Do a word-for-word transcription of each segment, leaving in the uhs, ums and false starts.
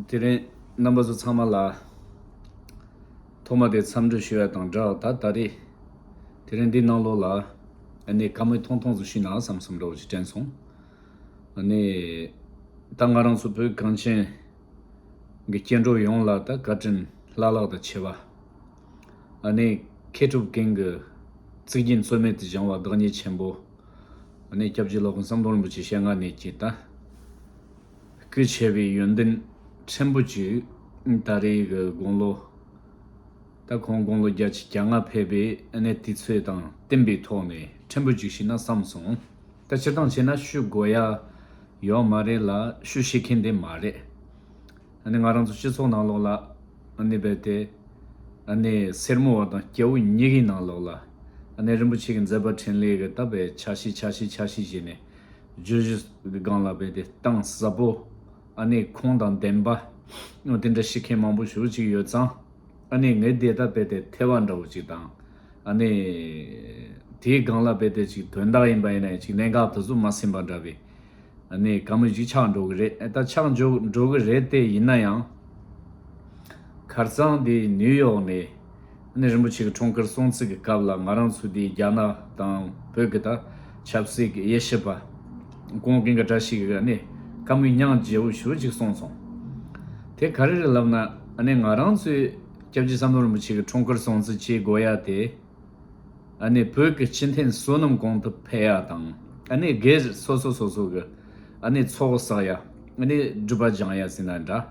དེ་རིང་རྣམ་པ་ཚོ་ཚང་མ་ལ་ཐོག་མ་དེ་འཚམས་འདྲི་ཞུ་ཡ་དང་སྦྲགས། ད་ད་རེས་དེ་རིང་འདི་ནང་ལོགས་ལ་ཨ་ནི་བཀའ་མོལ་ཐུང་ཐུང་ཟིག་ཞུས་ན་བསམ་བསམ་འདྲ་བོ་ཞིག་དྲན་སོང་། ཨ་ནི་ད་ང་རང་ཚོ་བོད་གངས་ཅན་གྱི་སྐྱེ་འགྲོ་ཡོངས་ལ་ད་བཀའ་དྲིན་བླ་ལྷག་ཏུ་ཆེ་བ། ཨ་ནི་མཁས་གྲུབ་ཀུན་གྱི་གཙུག་རྒྱན་རྩོད་མེད་དུ་བཞེངས་པ་བདག་ཉིད་ཆེན་པོ། ཨ་ནི་སྐྱབས་རྗེ་སློབ་དཔོན་ཟམ་གདོང་རིན་པོ་ཆེ་ཞལ་སྔ་ནས་ཀྱི་ད་སྐུ་ཆེ་བའི་ཡོན་ཏན་ཕྲན་བུ་ཅིག་ད་རེས་ཀྱི་དགུང་ལོ། ད་ཁོང་དགུང་ལོ་བརྒྱད་ཅུ་གྱ་ལྔ་ཕེབས་པའི་ཨ་ནི་དུས་ཚོད་དང་བསྟུན་པའི་ཐོག་ནས་ཕྲན་བུ་ཅིག་ཞུས་ན་བསམ་སོང་། ད་སྤྱིར་བཏང་བྱས་ན་ཞུ་དགོས་ཡ་ཡོད་མ་རེད་ལ་ཞུ་ཤེས་མཁན་དེ་མ་རེད། ཨ་ནི་ང་རང་ཚོ་སྤྱི་ཚོགས་ནང་ལོགས་ལ་ཨ་ནི་རྦད་དེ་ཨ་ནི་སེར་མོ་བ་དང་སྐྱ་བོ་གཉིས་ཀའི་ནང་ལོགས་ལ་ཨ་ནི་རིན་པོ་ཆེ་གི་མཛད་པ་འཕྲིན་ལས་ཀྱི་ད་རྦད་ཆ་ཤས་ཆ་ཤས་ཆ་ཤས་བྱས་ནས་བརྗོད་གཞི་གི་སྒང་ལ་རྦད་དེ་གཏིང་ཟབ་པོ་ཨ་ནི་ཁུངས་དང་ལྡན་པ་དེ་འདྲ་ཞུ་མཁན་མང་པོ་ཞེ་པོ་ཅིག་ཡོད་ཙང་། ཨ་ནི་ངས་དེ་ལྟར་རྦད་དེ་ཐེ་བ་འདྲ་བོ་ཅིག་དང་། ཨ་ནི་དེའི་སྒང་ལ་རྦད་དེ་ཅིག་དོན་དག་ཡིན་པ་ཡིན་ན་ཡང་ཅིག་གནད་འགག་དེ་ཚོ་མ་ཟིན་པ་འདྲ་བའི་ཨ་ནི་བཀའ་མོལ་ཅིག་ཆགས་འགྲོ་གི་རེད། ཨ་ད་ཆགས་འགྲོ་འགྲོ་གི་རེད་དེ། ཡིན་ན་ཡང་ཁ་སང་དེ་ནིའུ་ཡོག་ནས་ཨ་ནི་རིན་པོ་ཆེ་གི་འཁྲུངས་སྐར་སྲུང་བརྩི་གི་སྐབས་ལ་ང་རང་ཚོ་དེ་རྒྱ་ནག་དང་བོད་ཀྱི་ད་ཆབ་སྲིད་ཀྱི་དབྱེ་ཞིབ་པ་གོང་གིན་གྱི་བཀྲ་ཤིས་ཀྱིས་ཨ་ནི་བཀའ་མོལ་སྙིང་རྗེ་བོ་ཞེ་པོ་ཅིག་གསུངས་སོང་། དེ་ག་རེ་རེད་ལབ་ན། ཨ་ནི་ང་རང་ཚོས་སྐྱབས་རྗེ་ཟམ་གདོང་རིན་པོ་ཆེ་གི་འཁྲུངས་སྐར་སྲུང་བརྩི་བྱེད་དགོས་ཡ་དེ། ཨ་ནི་བོད་ཀྱི་སྤྱི་མཐུན་བསོད་ནམས་གོང་དུ་འཕེལ་ཡ་དང་། ཨ་ནི་སྒེར་སོ་སོ་སོ་སོ་གི་ཨ་ནི་ཚོགས་བསགས་ཡ། ཨ་ནི་སྒྲུབ་པ་སྦྱང་ཡ་ཟེར་ན་འདྲ།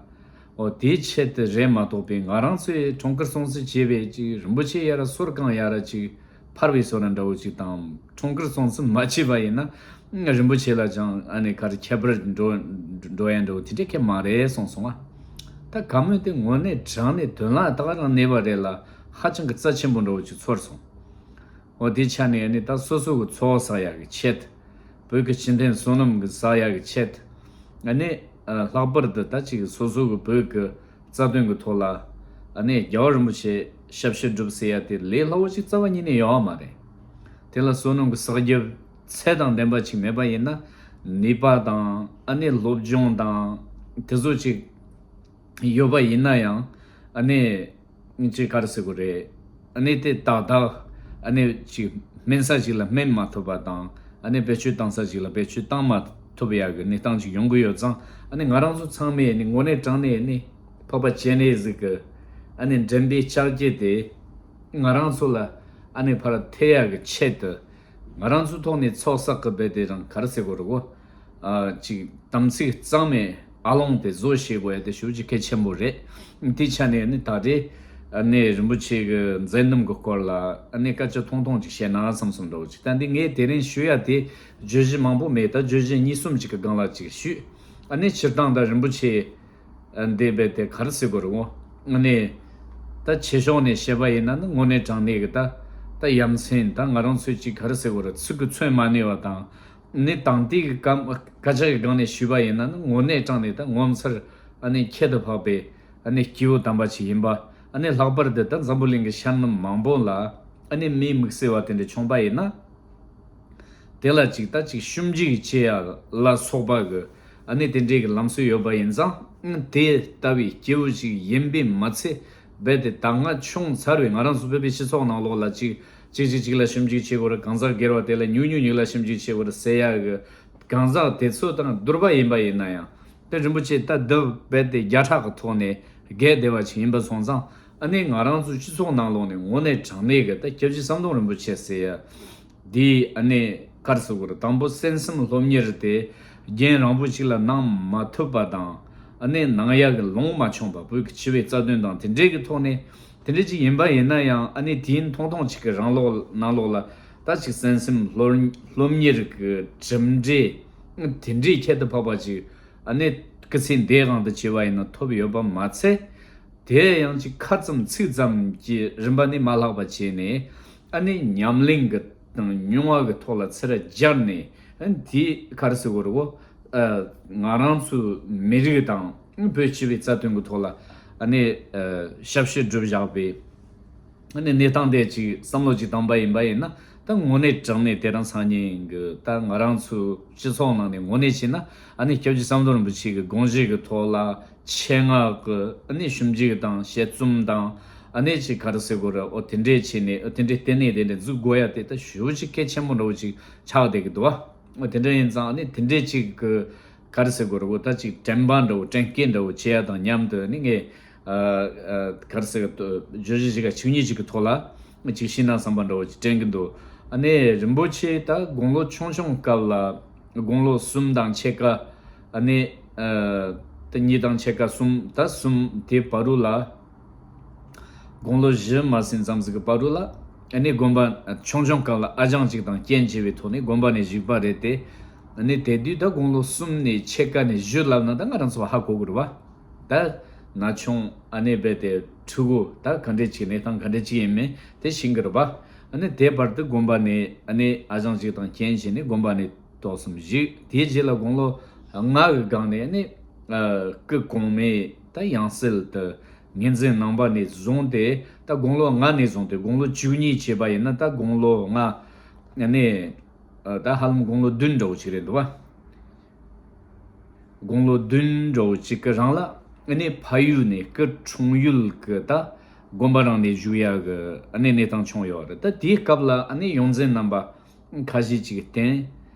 འོ་དེའི་ཆེད་དུ་རེད་མ་གཏོགས་པའི་ང་རང་ཚོའི་འཁྲུངས་སྐར་སྲུང་བརྩི་བྱས་པའི་ཅིག་རིན་པོ་ཆེ་ཡ་ར་སོར་གང་ཡ་ར་ཅིག་ཕར་བའི་བཟོ་འདྲ་འདྲ་བོ་ཅིག་དང་། འཁྲུངས་སྐར་སྲུང་བརྩི་མ་བྱས་པ་ཡིན་ན་རིན་པོ་ཆེ་ལ་ཅང་ཨ་ནི་ག་རེ་ཁྱད་པར་འགྲོ་འགྲོ་ཡ་འདྲ་བོ་དེ་འདྲ་གང་ཡང་མ་རེད་གསུངས་སོང་ང་། ད་བཀའ་མོལ་དེ་དངོས་གནས་དྲང་གནས་དོན་ལ་ད་ག་རང་གནས་པ་རེད་ལ། ཧ་ཅང་གི་རྩ་ཆེན་པོ་འདྲ་བོ་ཅིག་ཚོར་སོང་། འོ་དེ་ཆ་ནས་ཨ་ནི་ད་སོ་སོ་གི་ཚོགས་བསགས་ཡག་གི་ཆེད། བོད་ཀྱི་སྤྱི་མཐུན་བསོད་ནམས་ཀྱི་བསགས་ཡག་གི་ཆེད། ཨ་ནི་ཨ་ལྷག་པར་དུ་ད་ཅིག་སོ་སོ་གི་བོད་ཀྱི་རྩ་དོན་གྱི་ཐོག་ལ་ཨ་ནི་རྒྱལ་བ་རིན་པོ་ཆེ་ཞབས་ཕྱི་སྒྲུབ་ཟེར་ཡ་དེ་ལས་སླ་བོ་ཅིག་རྩ་བ་ཉིད་ནས་ཡོད་མ་རེད། དེ་ལ་བསོད་ནམས་ཀྱི་བསགས་རྒྱུ་ཚད་དང་ལྡན་པ་ཅིག་མེད་པ་ཡིན་ན། ནུས་པ་དང་ཨ་ནི་སློབ་སྦྱོང་དང་དེ་ཚོ་ཅིག་ཡོད་པ་ཡིན་ན་ཡང་། ཨ་ནི་ཅིག་ག་རེ་ཟེར་དགོས་རེད། ཨ་ནི་དེ་ཏག་ཏག་ཨ་ནི་ཅིག་སྨན་ས་ཞིག་ལ་སྨན་མ་ཐུབ་པ་དང་། ཨ་ནི་བེད་སྤྱོད་བཏང་ས་ཞིག་ལ་བེད་སྤྱོད་བཏང་མ་ཐུབ་ཡག་གི་གནས་སྟངས་ཅིག་ཡོང་གི་ཡོད་ཙང་། ཨ་ནི་ང་རང་ཚོ་ཚང་མས་ནི་དངོས་གནས་དྲང་གནས་ནི་འཕགས་པ་སྤྱན་རས་གཟིགས་ཀྱི་ཨ་ནི་འདྲེན་པའི་ལྕགས་ཀྱུ་དེ་ང་རང་ཚོ་ལ་ཨ་ནི་ཕར་ཐེབས་ཡག་གི་ཆེད་དུ། ང་རང་ཚོའི་ཐོག་ནས་ཚོགས་བསགས་ཀྱི་རྦད་དེ་རང་ག་རེ་ཟེར་དགོས་རེད་གོ། ཨ་ཅིག་དམ་ཚིག་གཙང་མའི་ཨ་ལོང་དེ་བཟོ་ཤེས་དགོས་ཡ་དེ་ཞེ་པོ་ཅིག་གལ་ཆེན་པོ་རེད། དེའི་ཆ་ནས་ནི་ད་རེས་ཨ་ནི་རིན་པོ་ཆེ་གི་མཛད་རྣམ་གྱི་སྐོར་ལ་ཨ་ནི་སྐད་ཆ་ཐུང་ཐུང་ཅིག་བཤད་ན་བསམ་བསམ་འདྲ་བོ་ཅིག་ད་འདི་ངས་དེ་རིང་ཞུ་ཡ་དེ་བརྗོད་གཞི་མང་པོ་མེད། ད་བརྗོད་གཞི་གཉིས་གསུམ་ཅིག་གི་སྒང་ལ་ཅིག་ཞུས། ཨ་ནི་སྤྱིར་བཏང་ད་རིན་པོ་ཆེ་འདས་པའི་དེ་ག་རེ་ཟེར་དགོས་རེད་འོ། ཨ་ནི་ད་ཆེ་ཕྱོགས་ནས་བཤད་པ་ཡིན་ན་ནི་དངོས་གནས་དྲང་གནས་ཀྱི་ད་ད་ཡ་མཚན་ད་ང་རང་ཚོས་ཅིག་ག་རེ་ཟེར་དགོས་རེད། ཚིག་གི་མཚོན་མ་ནུས་པ་དང་། ནི་དང་དེ་གི་སྐད་སྐད་ཆ་གི་སྒང་ནས་ཞུས་པ་ཡིན་ན་ནི་དངོས་གནས་དྲང་གནས་ད་ངོ་མཚར་ཨ་ནི་ཁྱད་དུ་འཕགས་པའི་ཨ་ནི་སྐྱེས་བུ་དམ་པ་ཅིག་ཡིན་པ། ཨ་ནི་ལྷག་པར་དུ་ད་འཛམ་བུ་གླིང་གི་ཤར་ནུབ་མང་པོ་ལ་ཨ་ནི་མིའི་དམིགས་བསལ་བ་དེ་འདྲ་བྱུང་པ་ཡིན་ན། དེ་ལ་ཅིག་ད་ཅིག་ཞིབ་འཇུག་བྱེད་ཡ་ལ་སོགས་པ་གི་ཨ་ནི་དེ་འདྲའི་གི་ལམ་སྲོལ་ཡོད་པ་ཡིན་ཙང་། དེ་ལྟ་བུའི་སྐྱེས་བུ་ཅིག་ཡིན་པས་མ་ཚད། རྦད་དེ་ད་སྔ་བྱུང་ཚར་བའི་ང་རང་ཚོ་བོད་པའི་སྤྱི་ཚོགས་ནང་ལོགས་ལ་ཅིག་ཅིག་ཅིག་ཅིག་ལ་ཞིབ་འཇུག་བྱེད་དགོས་རེད། གང་ཟག་སྒེར་བ་དེ་ལ་ཉུང་ཉུང་ཉུང་ལ་ཞིབ་འཇུག་བྱེད་དགོས་རེད་ཟེར་ཡ་གི་གང་ཟག་དེ་ཚོ་དང་བསྡུར་བ་ཡིན་པ་ཡིན་ན་ཡང་། དེ་རིན་པོ་ཆེ་ད་འདི་རྦད་དེ་བརྒྱ་ཕྲག་གི་ཐོག་ནས་རྒྱས་བསྡད་པ་ཅིག་ཡིན་པ་སོང་ཙང་། ཨ་ནི་ང་རང་ཚོའི་སྤྱི་ཚོགས་ནང་ལོགས་ནས་དངོས་གནས་དྲང་གནས་ཀྱི་ད་སྐྱབས་རྗེ་ཟམ་གདོང་རིན་པོ་ཆེ་ཟེར་ཡ་འདི་ཨ་ནི་ག་རེ་ཟེར་དགོས་རེད། དང་པོ་གསན་བསམ་སློབ་གཉེར་དེ་རྒྱུན་རིང་པོ་ཅིག་ལ་གནང་མ་ཐུབ་པ་དང་། ཨ་ནི་གནང་ཡག་གི་ལོང་མ་བྱུང་བ། བོད་ཀྱི་སྤྱི་པའི་རྩ་དོན་དང་དེ་འདྲའི་གི་ཐོག་ནས། དེ་འདྲ་ཅིག་ཡིན་པ་ཡིན་ན་ཡང་། ཨ་ནི་དུས་ཡུན་ཐུང་ཐུང་ཅིག་གི་རིང་ལོགས་ནང་ལོགས་ལ་ད་ཅིག་གསན་བསམ་སློབ་སློབ་གཉེར་གྱི་གྲུབ་འབྲས་དེ་འདྲའི་ཁྱད་དུ་འཕགས་པ་ཅིག་ཨ་ནི་སྐུ་ཚེ་འདིའི་དབང་དུ་བྱས་པ་ཡིན་ན་ཐོབ་ཡོད་པ་མ་ཚད། དེ་ཡང་ཅིག་ཁ་ཙམ་ཚིག་ཙམ་གྱི་རིམ་པ་ནས་མ་ལྷག་པ་བྱས་ནས། ཨ་ནི་ཉམས་ལེན་གྱི་དང་མྱོང་བ་གི་ཐོག་ལ་ཚུར་སྦྱར་ནས། ཨ་ནི་དེ་ག་རེ་ཟེར་དགོས་རེད་གོ། ཨ་ང་རང་ཚོའི་མི་རིགས་དང་བོད་སྤྱི་པའི་རྩ་དོན་གྱི་ཐོག་ལ་ཨ་ནི་ཨ་ཞབས་ཕྱི་བསྒྲུབས་བཞག་པའི་ཨ་ནི་གནས་སྟངས་དེ་ཅིག་བསམ་བློ་ཅིག་བཏང་པ་ཡིན་པ་ཡིན་ན། ད་ ད་དངོས་གནས་དྲང་གནས་དེ་རིང་སང་ཉིན་གྱི་ད་ང་རང་ཚོའི་སྤྱི་ཚོགས་ནང་ནས་དངོས་གནས་བྱས་ན་ཨ་ནི་སྐྱབས་རྗེ་ཟམ་གདོང་རིན་པོ་ཆེ་གི་དགོངས་གཞི་གི་ཐོག་ལ་ཆེད་མངགས་ཀྱི་ཨ་ནི་ཞིབ་འཇུག་དང་དཔྱད་རྩོམ་དང་ཨ་ནི་ཅིག་ག་རེ་ཟེར་དགོས་རེད། ཨོ་དེ་འདྲས་བྱས་ནས་ཨོ་དེ་འདྲས་ལྟེ་གནས་དེ་འདྲས་འཛུགས་དགོས་ཡ་དེ་ད་ཞེ་པོ་ཅིག་གལ་ཆེན་པོ་འདྲ་བོ་ཅིག་ཆགས་བསྡད་ཀྱི་འདུག་བ། ཨོ་དེ་འདྲ་ཡིན་ཙང་ཨ་ནི་དེ་འདྲས་ཅིག་གི་ག་རེ་ཟེར་དགོས་རེད། ཨོ་ད་ཅིག་དྲན་པ་འདྲ་བོ་དྲན་སྐུལ་འདྲ་བོ་བྱེད་ཡ་དང་མཉམ་དུ་ཨ་ནི་ངས་ཨ་ཨ་ག་རེ་ཟེར་གི་བརྗོད་གཞི་བཞི་ག་བཅུ་གཉིས་ཅིག་གི་ཐོག་ལ་ཅིག་ཤེས་ན་བསམ་པ་འདྲ་བོ་ཅིག་དྲན་གྱི་འདུག་ཨ་ནི་རིན་པོ་ཆེ་ད་དགུང་ལོ་ཆུང་ཆུང་སྐབས་ལ་དགུང་ལོ་གསུམ་དང་ཕྱེད་ཀ་ཨ་ནི་ཨ་ད་གཉིས་དང་ཕྱེད་ཀ་གསུམ་ད་གསུམ་དེ་བར་དུ་ལ། དགུང་ལོ་བཞི་མ་ཟིན་ཙམ་ཟིག་གི་བར་དུ་ལ་ཨ་ནི་དགོན་པ་ཆུང་ཆུང་སྐབས་ལ་ཨ་ཅང་གཅིག་དང་རྐྱེན་བྱས་པའི་ཐོག་ནས་དགོན་པ་ནས་བཞུགས་པ་རེད་དེ། ཨ་ནི་དེ་དུས་ད་དགུང་ལོ་གསུམ་ནས་ཕྱེད་ཀ་ནས་བཞི་ལབ་ན་ད་ང་རང་ཚོ་ཧ་གོ་གི་རེད་བ། ད་ན་ཆུང་ཨ་ནི་རྦད་དེ་ཕྲུ་གུ་ད་ག་འདྲས་ཅིག་གནས་སྟངས་ག་འདྲས་ཅིག་ཡིན་མིན་དེ་ཤེས་གི་རེད་བ། ཨ་ནི་དེ་བར་དུ་དགོན་པ་ནས་ཨ་ནི་ཨ་ཅང་གཅིག་དང་རྐྱེན་བྱས་ནས་དགོན་པ་ནས་ཏོག་ཙམ་བཞུགས། དེའི་རྗེས་ལ་དགུང་ལོ་ལྔ་གི་སྒང་ནས་ཨ་ནི་ཨ་སྐུ་གོང་མའི་ད་ཡང་སྲིད་དུ་ངོས་འཛིན་གནང་བ་ནས་བཟུང་སྟེ་ད་དགུང་ལོ་ལྔ་ནས་བཟུང་སྟེ་དགུང་ལོ་བཅུ་གཉིས་བྱས་པ་ཡིན་ན་ད་དགུང་ལོ་ལྔ་ཨ་ནི་ཨ་ད་ཧ་ལམ་དགུང་ལོ་བདུན་འདྲ་བོ་ཅིག་རེད་འདུག་བ། དགུང་ལོ་བདུན་འདྲ་བོ་ཅིག་གི་རིང་ལ་ཨ་ནི་ཕ་ཡུལ་ནས་སྐུ་འཁྲུངས་ཡུལ་གི་ད་དགོན་པ་རང་ནས་བཞུགས་ཡ་གི་ཨ་ནི་གནས་སྟངས་བྱུང་ཡོད་རེད། ད་དེའི་སྐབས་ལ་ཨ་ནི་ཡོངས་འཛིན་རྣམ་པ་ཁ་ཤས་ཅིག་བསྟེན།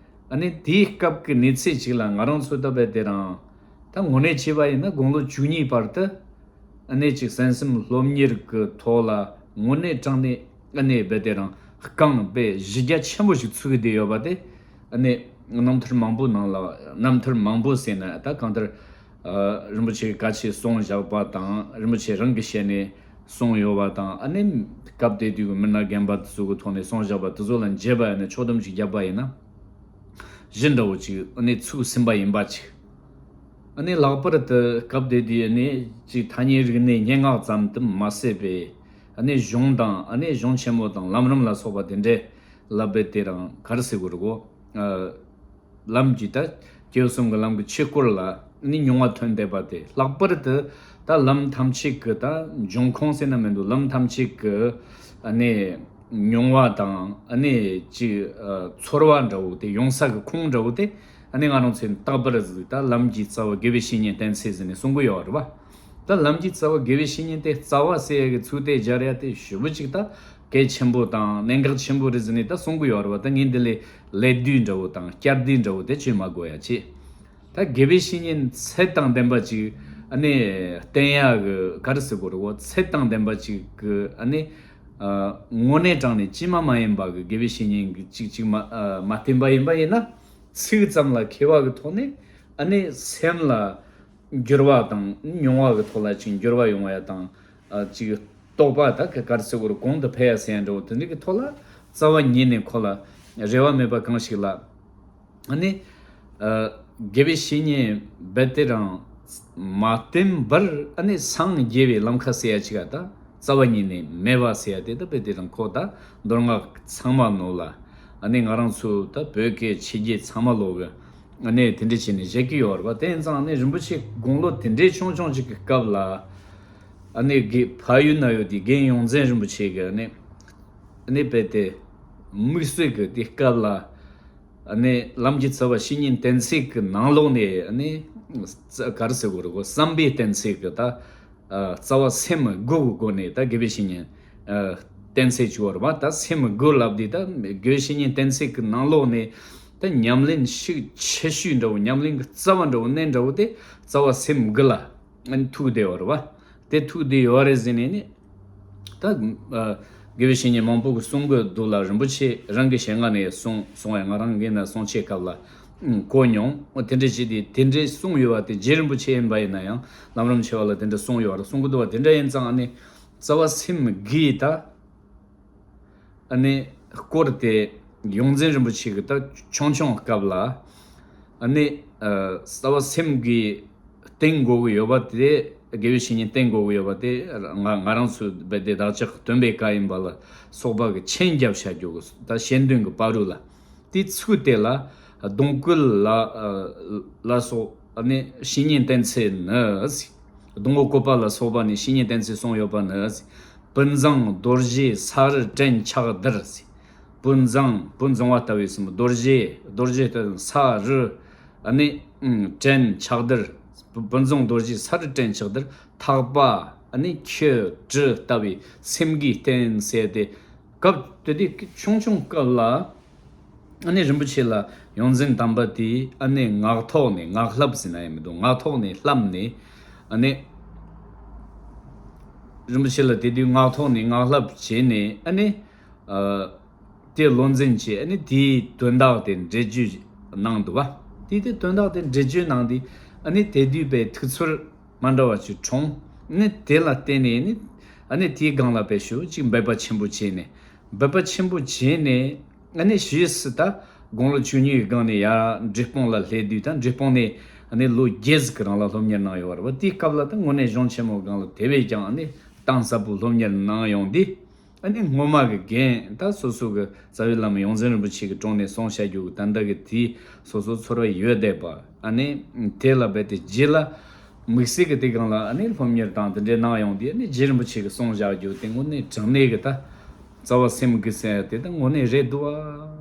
ཨ་ནི་དེའི་སྐབས་ཀྱི་གནས་ཚུལ་ཅིག་ལ་ང་རང་ཚོ་ད་བས་དེ་རང་ད་དངོས་གནས་བྱས་པ་ཡིན་ན་དགུང་ལོ་བཅུ་གཉིས་བར་དུ་ཨ་ནི་ཅིག་གསན་བསམ་སློབ་གཉེར་གྱི་ཐོག་ལ་དངོས་གནས་དྲང་གནས་ཨ་ནི་བས་དེ་རང་རྐང་པའི་གཞི་རྒྱ་ཆེན་པོ་ཞིག་ཚུགས་བསྡད་ཡོད་པ་དེ་ཨ་ནི་རྣམ་ཐར་མང་པོ་ནང་ལ་རྣམ་ཐར་མང་པོ་ཟེར་ན་ད་གང་ལྟར་ཨ་རིན་པོ་ཆེ་ག་ཆེ་གསུངས་བཞག་པ་དང་རིན་པོ་ཆེ་རང་གི་ཞལ་ནས་གསུངས་ཡོད་པ་དང་ཨ་ནི་སྐབས་དེ་དུས་ཀྱི་མི་སྣ་རྒན་པ་དེ་ཚོ་གི་ཐོག་ནས་གསུངས་བཞག་པ་དེ་ཚོ་ལ་མཇལ་བ་ཡིན་ན་ཕྱོགས་བསྡོམས་ཤིག་བརྒྱབ་པ་ཡིན་ན་གཞི་འདྲ་བོ་ཅིག་ཨ་ནི་ཚུགས་ཟིན་པ་ཡིན་པ་ཅིག་ཨ་ནི་ལྷག་པར་དུ་སྐབས་དེ་དུས་ཨ་ནི་ཅིག་ཐ་སྙད་རིག་གནས་སྙན་ངག་ཙམ་དུ་མ་ཟད་པའི་ཨ་ནི་གཞུང་དང་ཨ་ནི་གཞུང་ཆེན་མོ་དང་ལམ་རིམ་ལ་སོགས་པ་དེ་འདྲའི་བསླབ་པའི་དེ་རང་ག་རེ་ཟེར་དགོས་རེད་གོ། ལམ་གྱི་ད་སྐྱེས་བུ་གསུམ་གྱི་ལམ་གྱི་ཆོས་སྐོར་ལ་ནི་མྱོང་བ་ཐོན་བསྡད་པ་དེ་ལྷག་པར་དུ་ད་ལམ་ཐམས་ཅད་ཀྱི་ད་འབྱུང་ཁུངས་ཟེར་ན་མི་འདུག་ལམ་ཐམས་ཅད་ཀྱི་ཨ་ནི་མྱོང་བ་དང་ཨ་ནི་ཅིག་ཚོར་བ་འདྲ་བོ་དེ་ཡོང་ས་གི་ཁུངས་འདྲ་བོ་དེ་ཨ་ནི་ང་རང་ཚོས་རྟག་པར་ཟིག་ད་ལམ་གྱི་རྩ་བ་དགེ་བའི་བཤེས་གཉེན་བསྟེན་ཚེ་ཟེར་ནས་གསུང་གི་ཡོད་རེད་བ། ད་ལམ་གྱི་རྩ་བ་དགེ་བའི་བཤེས་གཉེན་དེ་རྩ་བ་ཟེར་ཡ་གི་ཚིག་དེ་སྦྱར་ཡ་དེ་ཞེ་པོ་ཅིག་ད་གལ་ཆེན་པོ་དང་གནད་འགག་ཆེན་པོ་རེད་ཟེར་ནས་ད་གསུང་གི་ཡོད་རེད་བ། ད་ངས་འདི་ལས་ལད་ཟློས་འདྲ་བོ་དང་བསྐྱར་ཟློས་འདྲ་བོ་དེ་བྱེད་མ་དགོས་ཡ་བྱེད། ད་དགེ་བའི་བཤེས་གཉེན་ཚད་དང་ལྡན་པ་ཅིག་ཨ་ནི་བསྟེན་ཡ་གི་ག་རེ་ཟེར་དགོས་རེད་གོ། ཚད་དང་ལྡན་པ་ཅིག་གི་ཨ་ནི་ཨ་དངོས་གནས་དྲང་གནས་ཅི་མ་མ་ཡིན་པ་གི་དགེ་བའི་བཤེས་གཉེན་གི་ཅིག་ཅིག་མ་ཨ་མ་བསྟེན་པ་ཡིན་པ་ཡིན་ན་ཚིག་ཙམ་ལ་མཁས་པ་གི་ཐོག་ནས་ཨ་ནི་སེམས་ལ་འགྱུར་བ་དང་མྱོང་བ་གི་ཐོག་ལ་ཅིག་འགྱུར་བ་ཡོང་བ་ཡ་དང་ཨ་ཅིག་རྟོགས་པ་ད་ག་ག་རེ་ཟེར་དགོས་རེད་གོང་དུ་འཕེལ་ཡ་ཟེར་ཡ་འདྲ་བོ་དེ་འདྲ་གི་ཐོག་ལ་རྩ་བ་ཉིད་ནས་ཁོ་ལ་རེ་བ་མེད་པ་གང་ཞིག་ལ། ཨ་ནི། ཨ། དགེ་བའི་བཤེས་གཉེན་རྦད་དེ་རང་མ་བསྟེན་པར་ཨ་ནི་སངས་རྒྱས་པའི་ལམ་ཁ་ཟེར་ཡ་ཅིག་ག་ད་རྩ་བ་ཉིད་ནས་མེད་པ་ཟེར་ཡ་དེ་ད་རྦད་དེ་རང་ཁོ་ད་མདོ་སྔགས་ཚང་མ་ནོར་ལ་ཨ་ནི་ང་རང་ཚོ་ད་བོད་སྐད་ཕྱི་རྒྱལ་ཚང་མ་ལོག་གི་ཨ་ནི་དེ་འདྲ་བྱས་ནས་བཞག་གི་ཡོད་རེད་པ། དེ་ཡིན་ཙང་ཨ་ནི་རིན་པོ་ཆེ་དགུང་ལོ་དེ་འདྲའི་ཆུང་ཆུང་ཅིག་གི་སྐབས་ལ་ཨ་ནི་དགེ་ཕ་ཡུལ་ན་ཡོད་དེ་རྒན་ཡོངས་འཛིན་རིན་པོ་ཆེ་གི་ཨ་ནི་ཨ་ནི་རྦད་དེ་དམིགས་བསལ་གི་དེ་སྐབས་ལ། ཨ་ནི་ལམ་གྱི་རྩ་བ་བཤེས་གཉེན་བསྟེན་ཚད་ཀྱི་ནང་ལོགས་ནས་ཨ་ནི་རྩ་ག་རེ་ཟེར་དགོས་རེད་གོ། བསམ་པའི་བསྟེན་ཚད་ཀྱི་ད་ཨ་རྩ་བ་སེམས་དགུ་གི་སྒོ་ནས་ད་དགེ་བའི་བཤེས་གཉེན་ཨ་བསྟེན་ཚད་བྱུང་བ་རེད་པ། ད་སེམས་དགུ་ལབ་དུས་ད་དགེ་བའི་བཤེས་གཉེན་བསྟེན་ཚད་ཀྱི་ནང་ལོགས་ནས་ད་ཉམས་ལེན་ཤུགས་ཆེ་ཤོས་འདྲ་བོ་ཉམས་ལེན་གྱི་རྩ་བ་འདྲ་བོ་གནད་འདྲ་བོ་དེ་རྩ་བ་སེམས་དགུ་ལ། ཨ་ནི་ཐུག་བསྡད་ཡོད་རེད་བ། དེ་ཐུག་བསྡད་ཡོད་རེད་ཟེར་ནས་ནི། ད་ཨ་དགེ་བའི་བཤེས་གཉེན་མང་པོ་གིས་གསུང་གི་འདུག་ལ་རིན་པོ་ཆེ་རང་གི་ཞལ་སྔ་ནས་གསུང་གསུང་བས་ང་རང་གིས་ན་གསུང་ཆོས་སྐབས་ལ་ཨུམ་གོ་མྱོང་། འོ་དེ་འདྲ་བྱས་ཏེ་དེ་འདྲའི་གསུང་ཡོད་བ་དེ་རྗེ་རིན་པོ་ཆེ་ཡིན་པ་ཡིན་ན་ཡང་ལམ་རིམ་ཆེ་བ་ལ་དེ་འདྲ་གསུང་ཡོད་རེད་གསུང་གི་འདུག་བ། དེ་འདྲ་ཡིན་ཙང་ཨ་ནི་རྩ་བ་སེམས་དགུའི་ད། ཨ་ནི་སྐོར་དེ་ཡོངས་འཛིན་རིན་པོ་ཆེ་གི་ད་ཆུང་ཆུང་སྐབས་ལ་ཨ་ནི་ཨ་རྩ་བ་སེམས་ཀྱི་བསྟེན་དགོས་ཀྱི་ཡོད་པ་དེ་དགེ་བའི་བཤེས་གཉེན་བསྟེན་དགོས་ཀྱི་ཡོད་པ་དེ་ང་ང་རང་ཚོའི་རྦད་དེ་བདག་ཅག་སྟོན་པའི་བཀའ་ཡིན་པ་ལ་སོགས་པ་གི་མཆན་རྒྱབ་བྱ་རྒྱུ་གི་ད་ཞལ་འདོན་གྱི་བར་དུ་ལ། དེའི་ཚིག་དེ་ལ་སྡོང་བཀོད་ལ་ལ་སོགས་ནས་བཤེས་གཉེན་བསྟེན་ཚད་ནི། སྡོང་བོ་བཀོད་པ་ལ་སོགས་པ་ནས་བཤེས་གཉེན་བསྟེན་ཚད་གསུངས་ཡོད་པ་ནི། བུན་བཟང་རྡོ་རྗེ་ས་རུ་བྲན་ཆགས་བདུད། བུམ་བཟང་། བུམ་བཟང་བ་ལྟ་བུའི་སེམས། རྡོ་རྗེ། རྡོ་རྗེ་ལྟ་བུའི་ས་རུ། ཨ་ནི་ཨུམ་བྲན་ཕྱག་རྡུལ། བུམ་བཟང་རྡོ་རྗེ་ས་རུ་བྲན་ཕྱག་རྡུལ། ཐག་པ། ཨ་ནི་ཁྱི་གྲི་ལྟ་བུའི་སེམས་ཀྱི་རྟེན་ཟེར་ཏེ། སྐབས་དེ་དུས་ཆུང་ཆུང་སྐབས་ལ། ཨ་ནི་རིན་པོ་ཆེ་ལ་ཡོངས་འཛིན་དམ་པ་དེས་ཨ་ནི་ངག་ཐོག་ནས། ངག་བསླབ་ཟེར་ན་ཡང་མི་འདུག་ངག་ཐོག་ནས་བསླབས་ནས། ཨ་ནི་རིན་པོ་ཆེ་ལ་དེ་དུས་ངག་ཐོག་ནས་ངག་བསླབ་བྱས་ནས། ཨ་ནི་ཨ་དེ་བློ་འཛིན་བྱས། ཨ་ནི་དེའི་དོན་དག་དེ་འགྲེལ་བརྗོད་གནང་འདུག་བ། དེའི་དེ་དོན་དག་དེ་འགྲེལ་བརྗོད་གནང་དུས། ཨ་ནི་དེ་དུས་པའི་ཐུགས་ཚོར་མ་འདྲ་བ་ཅིག་འཁྲུངས། ཨ་ནི་དེ་ལ་བརྟེན་ནས་ནི། ཨ་ནི་དེའི་སྒང་ལ་པའི་ཞུ་ཅིག་འབད་པ་ཆེན་པོ་བྱས་ནས། འབད་པ་ཆེན་པོ་བྱས་ནས། ཨ་ནི་ཞེས་སུ་ད་དགུང་ལོ་བཅུ་གཉིས་ཀྱི་སྒང་ནས་ཡར་འབྲས་སྤུངས་ལ་སླེབས་དུས། ད་འབྲས་སྤུངས་ནས་ཨ་ནི་ལོ་བརྒྱད་ཟིག་གི་རིང་ལ་སློབ་གཉེར་གནང་ཡོད་རེད་བ། དེའི་སྐབས་ལ་ད་དངོས་གནས་གཞུང་ཆེན་མོའི་སྒང་ལ་དེ་བས་ཀྱང་ཨ་ནི་གཏིང་ཟབ་པོ་སློབ་གཉེར་གནང་ཡོང་དུས། ཨ་ནི་སྔོན་མ་གི་རྒན་ད་སོ་སོ་གི་རྩ་བའི་བླ་མ་ཡོངས་འཛིན་རིན་པོ་ཆེ་གི་དྲུང་ནས་གསུང་བཤད་རྒྱུ་གི་ད་ལྟ་གི་དེའི་སོ་སོ་ཚོར་བ་ཡོད་བསྡད་པ། ཨ་ནི་དེ་ལ་རྦད་དེ་རྗེས་ལ་དམིགས་བསལ་གི་དེ་སྒང་ལ་ཨ་ནི་སློབ་གཉེར་དང་དེ་འདྲའི་གནང་ཡོང་དུས། ཨ་ནི་རྗེ་རིན་པོ་ཆེ་གི་གསུང་བཞག་རྒྱུ་དེ་དངོས་གནས་དྲང་གནས་གི་ད་རྩ་བ་སེམས་དགུ་ཟེར་དེ་ད་དངོས་གནས་རེད་འདུག་བ་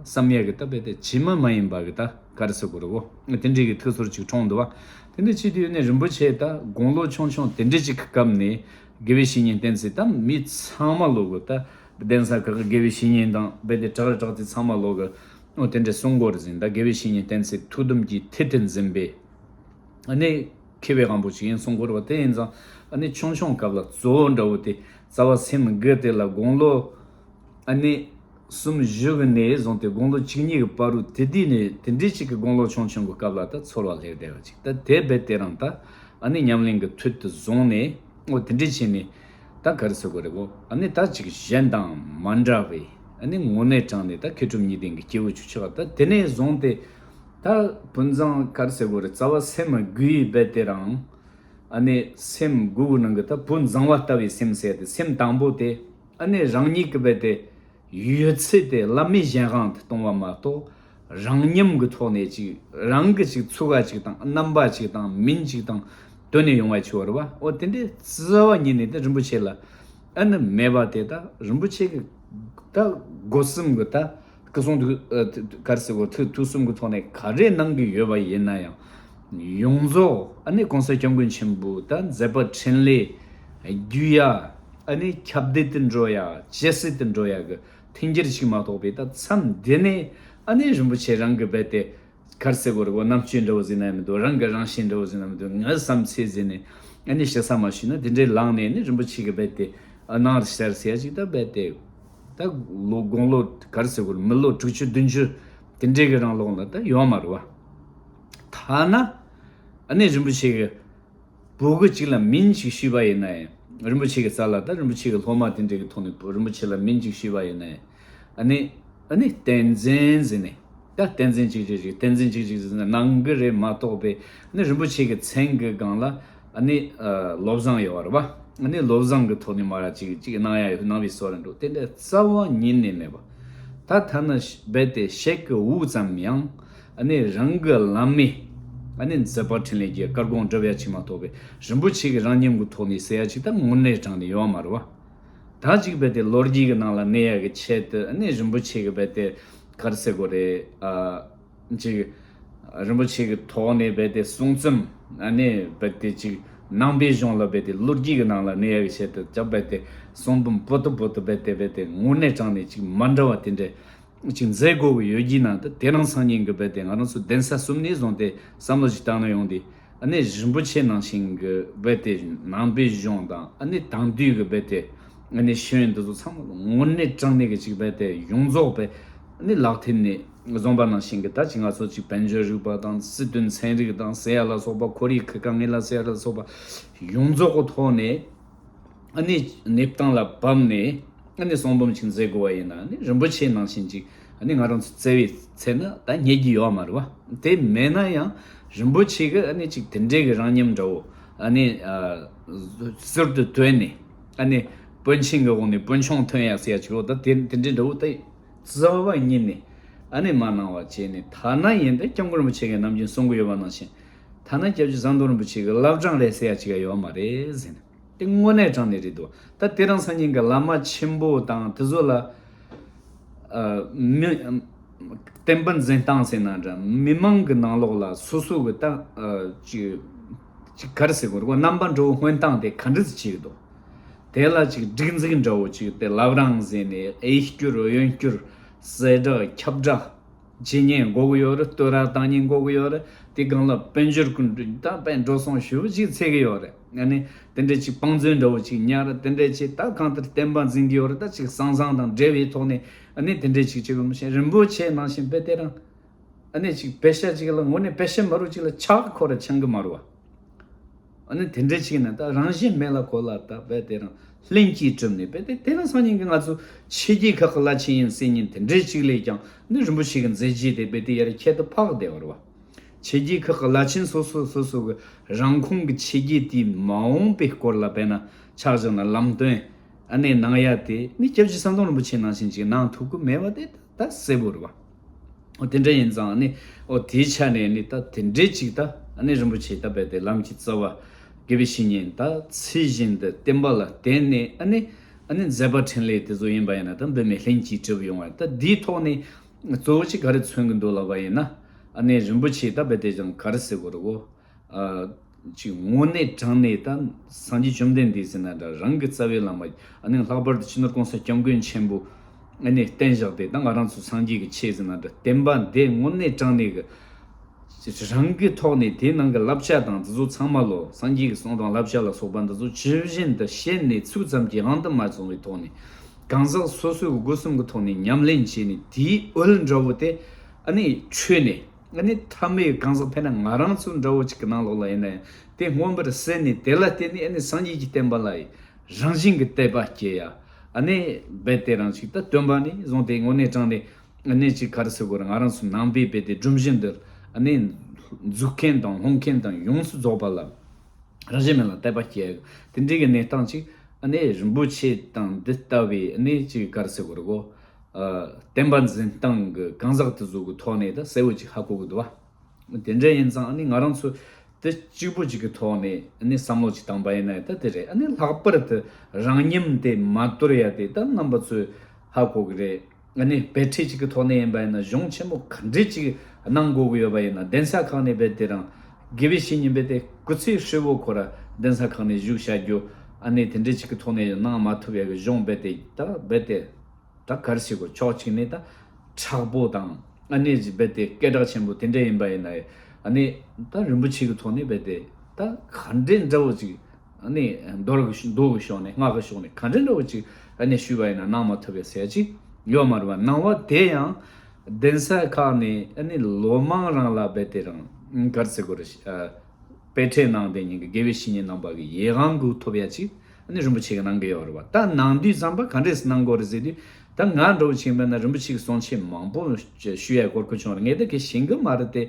བསམ་ཡས་གི་ད་རྦད་དེ་ཇི་མ་མ་ཡིན་པ་གི་ད་ག་རེ་ཟེར་དགོས་རེད་གོ། དེ་འདྲའི་གི་ཐུགས་ཚོར་ཅིག་འཁྲུངས་འདུག་བ། དེ་འདྲ་བྱེད་དུས་ཨ་ནི་རིན་པོ་ཆེ་ད་དགུང་ལོ་ཆུང་ཆུང་དེ་འདྲ་ཅིག་གི་སྐབས་ནས་དགེ་བའི་བཤེས་གཉེན་བསྟེན་ཚེ། ད་མི་ཚང་མ་ལོ་གི་ད་གདན་ས་ཁག་གི་དགེ་བའི་བཤེས་གཉེན་དང་རྦད་དེ་གྲགས་རེད་གྲགས་དེ་ཚང་མ་ལོ་གི་ཨོ་དེ་འདྲ་གསུང་གི་ཡོད་རེད་ཟེར། ད་དགེ་བའི་བཤེས་གཉེན་བསྟེན་ཚེ་ཐུགས་དམ་གྱི་མཐིལ་དུ་འཛིན་པའི་ཨ་ནི་མཁས་པའི་དབང་པོ་ཞིག་ཡིན་གསུང་གི་ཡོད་རེད་བ། དེ་ཡིན་ཙང་ཨ་ནི་ཆུང་ཆུང་སྐབས་ལ་གཙོ་བོ་འདྲ་བོ་དེ་རྩ་བ་སེམས་དགུ་དེ་ལ་དགུང་ལོ་ཨ་ནི་གསུམ་བཞི་གི་ནས་བཟུང་སྟེ་དགུང་ལོ་བཅུ་གཉིས་ཀྱི་བར་དུ། དེ་དུས་ནས་དེ་འདྲའི་ཅིག་གི་དགུང་ལོ་ཆུང་ཆུང་གི་སྐབས་ལ་ད་ཚོར་བ་སླེབས་བསྡད་པ་ཅིག་ད་དེ་རྦད་དེ་རང་ད་ཨ་ནི་ཉམས་ལེན་གྱི་མཐུ་དེ་བཟུང་ནས། ཨོ་དེ་འདྲ་བྱས་ནས་ད་ག་རེ་ཟེར་དགོས་རེད་གོ། ཨ་ནི་ད་ཅིག་གཞན་དང་མ་འདྲ་བའི། ཨ་ནི་དངོས་གནས་དྲང་གནས་ད་མཁས་གྲུབ་གཉིས་ལྡན་གྱི་སྐྱེས་བུ་ཅིག་ཆགས། ད་དེ་ནས་བཟུང་སྟེ་ད་བུམ་བཟང་ག་རེ་ཟེར་དགོས་རེད། རྩ་བ་སེམས་དགུའི་རྦད་དེ་རང་། ཨ་ནི་སེམས་དགུ་གི་ནང་གི་ད་བུམ་བཟང་བ་ལྟ་བུའི་སེམས་ཟེར་ཏེ། སེམས་དང་པོ་དེ་ཨ་ནི་རང་ཉིད་ཀྱི་རྦད་དེ་ཡོད་ཚད་དེ་བླ་མེད་གཞན་དབང་དུ་གཏོང་བ་མ་གཏོགས། རང་ཉམས་ཀྱི་ཐོག་ནས་ཅིག་རང་གི་ཅིག་ཚུགས་ཀ་ཅིག་དང་རྣམ་པ་ཅིག་དང་མིང་ཅིག་དང་དོན་ནས་ཡོང་བ་ཆེ་བ་རེད་བ། ཨོ་དེ་འདྲའི་རྩ་བ་ཉིད་ནས་ད་རིན་པོ་ཆེ་ལ་ཨ་ནི་མེད་པ་དེ། ད་རིན་པོ་ཆེ་གི་ད་སྒོ་གསུམ་གི་ད་སྐུ་གསུང་ཐུགས་ཨ་ཐུགས་ག་རེ་ཟེར་དགོས། ཐུགས་ཐུགས་གསུམ་གི་ཐོག་ནས་ག་རེ་གནང་གི་ཡོད་པ་ཡིན་ན་ཡང་། ཡོངས་རྫོགས་ཨ་ནི་གོང་ས་སྐྱབས་མགོན་ཆེན་པོའི་ད་མཛད་པ་འཕྲིན་ལས་རྒྱས་ཡ། ཨ་ནི་ཁྱབ་གདལ་དུ་འགྲོ་ཡ། ཇེ་གསལ་དུ་འགྲོ་ཡ་གི་མཐུན་འགྱུར་ཞིག་མ་གཏོགས་པའི། ད་མཚམས་འདི་ནས་ཨ་ནི་རིན་པོ་ཆེ་རང་གི་རྦད་དེ་ག་རེ་ཟེར་དགོས་རེད་གོ། རྣམ་དཔྱོད་འདྲ་བོ་ཟེར་ན་ཡང་མི་འདུག་རང་གི་རང་བཞིན་འདྲ་བོ་ཟེར་ན་མི་འདུག་ངའི་བསམ་ཚུལ་ཟེར་ནས་ཨ་ནི་ཞེ་ས་མ་ཞུས་ན། དེ་འདྲའི་ལངས་ནས་ནི་རིན་པོ་ཆེ་གི་རྦད་དེ་གནང་རེ་ཞུ་རེ་ཟེར་ཡ་ཅིག་ད་རྦད་དེ་ད་ལོ་དགུང་ལོ་ག་རེ་ཟེར་དགོས་རེད། མི་ལོ་དྲུག་ཅུ་བདུན་ཅུ་དེ་འདྲའི་གི་རིང་ལོགས་ལ་ད་ཡོད་མ་རེད་བ། ཐ་ན་ཨ་ནི་རིན་པོ་ཆེ་གི་བུ་གུ་གཅིག་ལ་མིང་ཅིག་ཞུས་པ་ཡིན་ན་ཡང་། རིན་པོ་ཆེ་གི་རྩ་ལ་ད་རིན་པོ་ཆེ་གི་སློབ་མ་དེ་འདྲ་གི་ཐོག་ནས་བུ་རིན་པོ་ཆེ་ལ་མིང་ཅིག་ཞུས་པ་ཡིན་ན་ཡང་། ཨ་ནི་ཨ་ནི་བསྟན་འཛིན་ཟེར་ནས། ད་བསྟན་འཛིན་ཅིག་ཅིག་ཅིག་བསྟན་འཛིན་ཅིག་ཅིག་ཟེར་ནས་གནང་གི་རེད་མ་གཏོགས་པའི། ཨ་ནི་རིན་པོ་ཆེ་གི་མཚན་གི་སྒང་ལ་ཨ་ནི་ཨ་བློ་བཟང་ཡོད་པ་རེད་བ། ཨ་ནི་བློ་བཟང་གི་ཐོག་ནས་མར་ཅིག་ཅིག་གནང་ཡ་ཡོད། གནང་བའི་བཟོ་འདྲ་འདུག་དེ་འདྲ་རྩ་བ་ཉིད་ནས་མེད་པ། ད་ཐ་ན་རྦད་དེ་ཤེལ་གྱི་དབུ་ཙམ་ཡང་ཨ་ནི་རང་གི་བླ་མའི་ཨ་ནི་མཛད་པ་འཕྲིན་ལས་ཀྱི་བཀའ་དགོངས་སྒྲུབ་ཡ་ཅིག་མ་གཏོགས་པའི། རིན་པོ་ཆེ་གི་རང་ཉམས་ཀྱི་ཐོག་ནས་ཟེར་ཡ་ཅིག་ད་དངོས་གནས་དྲང་ནས་ཡོད་མ་རེད་བ། ད་ཅིག་རྦད་དེ་ལོ་རྒྱུས་ཀྱི་ནང་ལ་གནས་ཡ་གི་ཆེད་དུ་ཨ་ནི་རིན་པོ་ཆེ་གི་རྦད་དེ་ག་རེ་ཟེར་དགོས་རེད། ཨ་ཅིག་རིན་པོ་ཆེ་གི་ཐོག་ནས་རྦད་དེ་གསུང་རྩོམ་ཨ་ནི་རྦད་དེ་ཅིག་ནང་པའི་གཞུང་ལ་རྦད་དེ་ལོ་རྒྱུས་ཀྱི་ནང་ལ་གནས་ཡ་གི་ཆེད་དུ་ཅིག་རྦད་དེ་གསུང་འབུམ་པོ་ཏི་པོ་ཏི་རྦད་དེ་རྦད་དེ་དངོས་གནས་དྲང་ནས་ཅིག་མ་འདྲ་བ་དེ་འདྲ་ཅིག་མཛད་དགོས་ཀྱི་ཡོད་རྒྱུ་ན། ད་དེ་རིང་སང་ཉིན་གྱི་རྦད་དེ་ང་རང་ཚོ་གདན་ས་གསུམ་ནས་བཟུང་སྟེ་བསམ་བློ་ཞིག་བཏང་ན་ཡོང་དུས། ཨ་ནི་རིན་པོ་ཆེ་ནང་བཞིན་གྱི་རྦད་དེ་ནང་པའི་གཞུང་དང་། ཨ་ནི་དེང་དུས་ཀྱི་རྦད་དེ་ཨ་ནི་ཤེས་ཡོན་འདི་ཚོ་ཚང་མ་དངོས་གནས་དྲང་གནས་ཀྱི་ཅིག་རྦད་དེ་ཡོངས་རྫོགས་པའི་ཨ་ནི་ལག་མཐིལ་ནས་བཟུང་བ་ནང་བཞིན་གྱི། ད་ཅིག་ང་ཚོ་ཅིག་བན་ཆོས་རིག་པ་དང་སི་ཏུ་ཚན་རིག་དང་ཟེར་ཡ་ལ་སོགས་པ། ཁོར་ཡུག་ཁུལ་དཀའ་ངལ་ལ་ཟེར་ཡ་ལ་སོགས་པ་ཡོངས་རྫོགས་ཀྱི་ཐོག་ནས་ཨ་ནི་གནས་སྟངས་ལ་བབས་ནས་ཨ་ནི་གསུང་འབུམ་ཅིག་མཛད་དགོས་པ་ཡིན་ན། ཨ་ནི་རིན་པོ་ཆེ་ནང་བཞིན་ཅིག་ཨ་ནི་ང་རང་ཚོ་བརྩེ་བའི་ཚེ་ན་ད་རྙེད་རྒྱུ་ཡོད་མ་རེད་བ། དེ་མེད་ན་ཡང་རིན་པོ་ཆེ་གི་ཨ་ནི་ཅིག་དེ་འདྲའི་གི་རང་ཉམས་འདྲ་བོ་ཨ་ནི་ཨ་ཟུར་དུ་བཏོན་ནས། ཨ་ནི་དཔོན་ཆེན་གི་འོག་ནས་དཔོན་ཆུང་ཐོན་ཡ་ཟེར་ཡ་ཅིག་ཡོད། ད་དེ་དེ་འདྲའི་འདྲ་བོ་ད་རྩ་བ་ཉིད་ནས་ཨ་ནི་མ་གནང་བ་བྱས་ནས། ཐ་ན་ཡིན་ད་སྐྱབས་མགོན་རིན་པོ་ཆེ་གི་ནམ་རྒྱུན་གསུང་གི་ཡོད་པ་ནང་བཞིན། ཐ་ན་སྐྱབས་རྗེ་ཟམ་གདོང་རིན་པོ་ཆེ་གི་བླ་བྲང་རེད་ཟེར་ཡ་ཅིག་ཡ་ཡོད་མ་རེད་ཟེར་ནས། དེ་དངོས་གནས་དྲང་གནས་རེད་འདུག་ད་དེ་རིང་སང་ཉིན་གྱི་བླ་མ་ཆེན་པོ་དང་དེ་ཚོ་ལ་ ཨ་མི་བསྟན་པ་འཛིན་སྟངས་ཟེར་ན་འདྲ། མི་མང་གི་ནང་ལོགས་ལ་སོ་སོ་གི་ད་ཨ་ཅིག་ཅིག་ག་རེ་ཟེར་དགོས་རེད། རྣམ་པ་འདྲ་བོ་སྔོན་སྟངས་དེ་ག་འདྲ་ཅིག་བྱེད་ཀྱི་འདུག་དེ་ལ་ཅིག་སྒྲིག་འཛུགས་འདྲ་བོ་ཅིག་དེ་བླ་བྲང་ཟེར་ནས་ཨེ་སྐྱུར་གཡོན་སྐྱུར་གསལ་བསྒྲགས་ཁྱབ་བསྒྲགས་བྱེད་མཁན་དགོས་ཀྱི་ཡོད་རེད། བསྟོད་ར་བཏང་མཁན་དགོས་ཀྱི་ཡོད་རེད། དེ་སྒང་ལ་དཔལ་འབྱོར་གྱི་འགྲོ་ད་དཔེ་འགྲོ་སོང་ཞེ་པོ་ཅིག་འཚོལ་གྱི་ཡོད་རེད། ཨ་ནི་དེ་འདྲ་ཅིག་བང་མཛོད་འདྲ་བོ་ཅིག་ཉར། དེ་འདྲ་ཅིག་ད་གང་ལྟར་བསྟན་པ་འཛིན་གྱི་ཡོད་རེད། ད་ཅིག་བསང་བཟང་དང་འབྲེལ་བའི་ཐོག་ནས་ཨ་ནི་དེ་འདྲ་ཅིག་བྱེད་དགོས་མི་ཤེས། རིན་པོ་ཆེ་ནང་བཞིན་དཔེ་དེ་རང་ཨ་ནི་ཅིག་པེ་ཤ་ཅིག་ལ་དངོས་གནས་པེ་ཤ་མ་རུ་ཅིག་ལ་ཆག་ཁོ་ར་ཆང་གི་མ་རུ་བ། ཨ་ནི་དེ་འདྲ་ཅིག་ན་ད་རང་བཞིན་མེད་ལ་གོ་ལ་ད་དཔེ་དེ་རང་ལྷན་སྐྱེས་གྲུབ་ནས་དཔེ་དེ་དེ་རང་སང་ཉིན་གྱི་ང་ཚོ་ཕྱི་རྒྱལ་ཁག་གི་བླ་ཆེན་ཡིན་ཟེར་མཁན་དེ་འདྲ་ཅིག་ལས་ཀྱང་ནི་རིན་པོ་ཆེ་གི་མཛད་རྗེས་དེ་དཔེ་དེ་ཡར་ཁྱད་དུ་འཕགས་བསྡད་པ་རེད་བ། ཕྱི་རྒྱལ་ཁག་གི་བླ་ཆེན་སོ་སོ་སོ་སོ་གི་རང་ཁོངས་ཀྱི་ཆོས་བརྒྱུད་དེའི་མ་འོངས་པའི་སྐོར་ལ་དཔེར་ན་ཆ་བཞག་ན་ལམ་སྟོན་ཨ་ནི་གནང་ཡ་དེ་ནི་སྐྱབས་རྗེ་ཟམ་གདོང་རིན་པོ་ཆེ་ནང་བཞིན་ཅིག་གནང་ཐུབ་ཀྱི་མེད་པ་དེ་ད་གསལ་པོ་རེད་བ། འོ་དེ་འདྲ་ཡིན་ཙང་ཨ་ནི་འོ་དེའི་ཆ་ནས་ནི་ད་དེ་འདྲའི་ཅིག་ད་ཨ་ནི་རིན་པོ་ཆེ་ད་དཔེ་དེ་ལམ་གྱི་རྩ་བ་དགེ་བའི་བཤེས་གཉེན་ད་ཚུལ་བཞིན་དུ་བསྟན་པ་ལ་བརྟེན་ནས་ཨ་ནི་ཨ་ནི་མཛད་པ་འཕྲིན་ལས་དེ་ཚོ་ཡིན་པ་ཡིན་ན་ད་འབུལ་མི་ལྷན་ཅིག་གྲུབ་ཡོང་བ་ད་འདིའི་ཐོག་ནས་གཙོ་བོ་ཅིག་ག་རེ་མཚོན་གྱི་འདུག་ལབ་པ་ཡིན་ན། ཨ་ནི་རིན་པོ་ཆེ་ད་དཔེ་དེ་ཅང་ག་རེ་ཟེར་དགོས་རེད་གོ། ཨ་ཅིག་དངོས་གནས་དྲང་གནས་ད་སངས་རྒྱས་བཅོམ་ལྡན་འདས་ཟེར་ན་འདྲ་རང་གི་རྩ་བའི་བླ་མ་ཨ་ནི་ལྷག་པར་དུ་སྤྱི་ནོར་༸གོང་ས་༸སྐྱབས་མགོན་ཆེན་པོ་ཨ་ནི་བསྟེན་བཞག་སྟེ་ད་ང་རང་ཚོ་སངས་རྒྱས་ཀྱི་ཆོས་ཟེར་ན་འདྲ་བསྟན་པ་འདི་དངོས་གནས་དྲང་གནས་ཀྱི་རང་གི་ཐོག་ནས་དེའི་ནང་གི་བསླབ་བྱ་དང་འདི་ཚོ་ཚང་མ་ལོ་སངས་རྒྱས་ཀྱི་གསུང་དང་བསླབ་བྱ་ལ་སོགས་པ་འདི་ཚོ་ཇི་བཞིན་དུ་ཤེས་ནས་ཚིག་ཙམ་གྱིས་དབང་དུ་མ་སོང་བའི་ཐོག་ནས་གང་ཟག་སོ་སོའི་སྒོ་གསུམ་གྱི་ཐོག་ནས་ཉམས་ལེན་བྱས་ནས་དེའི་འོད་འདྲ་བོ་དེ་ཨ་ནི་འཕྲོས་ནས། ཨ་ནི་ཐ་མའི་གང་ཟག་དཔེར་ན་ང་རང་ཚོ་འདྲ་བོ་ཅིག་གི་ནང་ལོགས་ལ་ཡིན་ན་ཡང་དེ་མངོན་པར་གསལ་ནས་དེ་ལ་བརྟེན་ནས་ཨ་ནི་སངས་རྒྱས་ཀྱི་བསྟན་པ་ལ་ཡི་རང་བཞིན་གྱི་དད་པ་སྐྱེ་ཡ། ཨ་ནི་རྦད་དེ་རང་ཅིག་ད་སྟོན་པ་ནས་བཟུང་སྟེ་དངོས་གནས་དྲང་ནས་ཨ་ནི་ཅིག་ག་རེ་ཟེར་དགོས་རེད། ང་རང་ཚོ་ནང་པའི་རྦད་དེ་སྒྲོམ་གཞི་འདིར་ཨ་ནི་འཛུགས་མཁན་དང་སློང་མཁན་དང་ཡོངས་སུ་རྫོགས་པ་ལ་རང་བཞིན་མེད་ལ་དད་པ་སྐྱེ་ཡ། དེ་འདྲའི་གི་གནས་སྟངས་ཅིག་ཨ་ནི་རིན་པོ་ཆེ་དང་འདི་ལྟ་བུའི་ཨ་ནི་ཅིག་ག་རེ་ཟེར་དགོས་རེད་གོ། ཨ་བསྟན་པ་འཛིན་སྟངས་ཀྱི་གང་ཟག་དེ་ཚོ་གི་ཐོག་ནས་ད་གསལ་བོ་ཅིག་ཧ་གོ་གི་འདུག་བ། དེ་འདྲ་ཡིན་ཙང་ཨ་ནི་ང་རང་ཚོ་དེ་གཅིག་པུ་ཅིག་གི་ཐོག་ནས་ཨ་ནི་བསམ་བློ་ཅིག་བཏང་པ་ཡིན་ན་ད་དེ་རེད། ཨ་ནི་ལྷག་པར་དུ་རང་ཉམས་དེ་མ་དོར་ཡ་དེ་ད་རྣམ་པ་ཚོས་ཧ་གོ་གི་རེད། ཨ་ནི་དཔེ་ཁྲིད་ཅིག་གི་ཐོག་ནས་ཡིན་པ་ཡིན་ན་གཞུང་ཆེན་མོ་ག་འདྲས་ཅིག་གནང་དགོས་གི་ཡོད་པ་ཡིན་ན་གདན་ས་ཁག་ནས་རྦད་དེ་རང་དགེ་བའི་བཤེས་གཉེན་རྦད་དེ་སྐུ་ཚེ་ཧྲིལ་བོ་ཁོ་ར་གདན་ས་ཁག་ནས་བཞུགས་བྱ་རྒྱུ་ཨ་ནི་དེ་འདྲས་ཅིག་གི་ཐོག་ནས་གནང་མ་ཐུབ་ཡ་གི་གཞུང་རྦད་དེ་ད་རྦད་དེ། ད་ག་རེ་ཟེར་དགོས། ཕྱོགས་གཅིག་ནས་ད་མཁྲེགས་པོ་དང་ཨ་ནི་རྦད་དེ་སྐད་གྲགས་ཆེན་པོ་དེ་འདྲ་ཡིན་པ་ཡིན་ན་ཨ་ནི་ད་རིན་པོ་ཆེ་གི་ཐོག་ནས་རྦད་དེ་ད་ག་འདྲའི་འདྲ་བོ་ཅིག་ཨ་ནི་མདོ་གི་མདོ་གི་ཕྱོགས་ནས་སྔགས་ཀྱི་ཕྱོགས་ནས་ག་འདྲའི་འདྲ་བོ་ཅིག་ཨ་ནི་ཞུས་པ་ཡིན་ན་གནང་མ་ཐུབ་པའི་ཟེར་ཅིག་ཡོད་མ་རེད་པ། གནང་བ་དེ་ཡང་གདན་ས་ཁག་ནས་ཨ་ནི་ལོ་མང་རིང་ལ་རྦད་དེ་རང་ག་རེ་ཟེར་དགོས་རེད། དཔེ་ཁྲིད་གནང་དེ་ཉིད་ཀྱི་དགེ་བའི་བཤེས་གཉེན་རྣམ་པ་གི་ཡིད་དབང་འགུག་ཐུབ་ཡ་ཅིག་ནི་རིན་པོ་ཆེ་གིས་གནང་གི་ཡོད་རེད་བ། ད་གནང་དུས་ཙམ་པ་ག་འདྲས་སེ་གནང་དགོས་རེད་ཟེར་དུས་ད་ང་འདྲ་བོ་ཅིག་མིན་ན་རིན་པོ་ཆེ་གི་གསུང་ཆོས་མང་པོ་ཞུ་ཡ་གོ་སྐབས་བྱུང་རེད། ངས་ད་གི་ཤེས་གི་མ་རེད་དེ།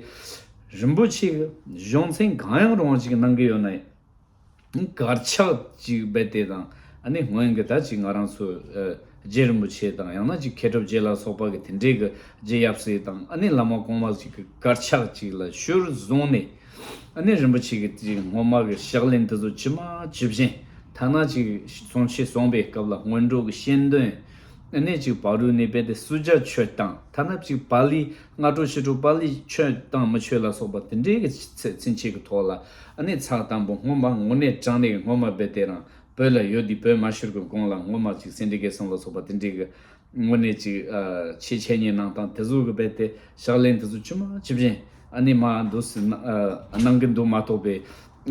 རིན་པོ་ཆེ་གིས་གཞུང་ཚན་གང་ཡང་རུང་བ་ཅིག་གནང་གི་ཡོད་ན་གར་ཆག་ཅིག་རྦད་དེ་དང་ཨ་ནི་སྔོན་གི་ད་ཅིག་ང་རང་ཚོ་ཨ་རྗེ་རིན་པོ་ཆེ་དང་ཡང་ན་ཅིག་མཁས་གྲུབ་རྗེ་ལ་སོགས་པ་གི་དེ་འདྲའི་གི་རྗེ་ཡབ་སྲས་དང་ཨ་ནི་བླ་མ་གོང་མ་ཅིག་གི་གར་ཆག་ཅིག་ལ་ཞུར་བཟུང་ནས་ཨ་ནི་རིན་པོ་ཆེ་གི་ཅིག་སྔོན་མ་གི་ཕྱག་ལེན་དེ་ཚོ་ཇི་མ་ཇི་བཞིན་ཐ་ན་ཅིག་གསུང་ཆོས་གསུང་པའི་སྐབས་ལ་སྔོན་འགྲོ་གི་སྤྱན་འདོན་ཨ་ནི་ཅིག་བར་དུ་ནས་རྦད་དེ་བསྲུབ་བྱ་མཆོད་སྟངས་ཐ་ན་ཅིག་པཱ་ལི་སྔ་དྲོ་ཕྱི་དྲོ་པཱ་ལི་མཆོད་དང་མི་མཆོད་ལ་སོགས་པ་དེ་འདྲའི་གི་ཚེ་ཚུན་ཆད་ཀྱི་ཐོག་ལ་ཨ་ནི་ཚགས་དམ་པོ་སྔོན་མ་དངོས་གནས་དྲང་གནས་ཀྱི་སྔོན་མ་རྦད་དེ་རང་བོད་ལ་ཡོད་དུས་བོད་མ་ཤོར་གི་གོང་ལ་སྔོན་མ་ཅིག་སེ་འབྲས་དགེ་གསུམ་ལ་སོགས་པ་དེ་འདྲའི་གི་དངོས་གནས་ཅིག་ཨ་ཆེ་ཆེ་ཉེ་གནང་སྟངས་དེ་ཚོ་གི་རྦད་དེ་ཕྱག་ལེན་དེ་ཚོ་ཇི་མ་ཇི་བཞིན་ཨ་ནི་མ་འདུག་སེ་གནང་ཨ་གནང་གི་འདུག་མ་གཏོགས་པའི་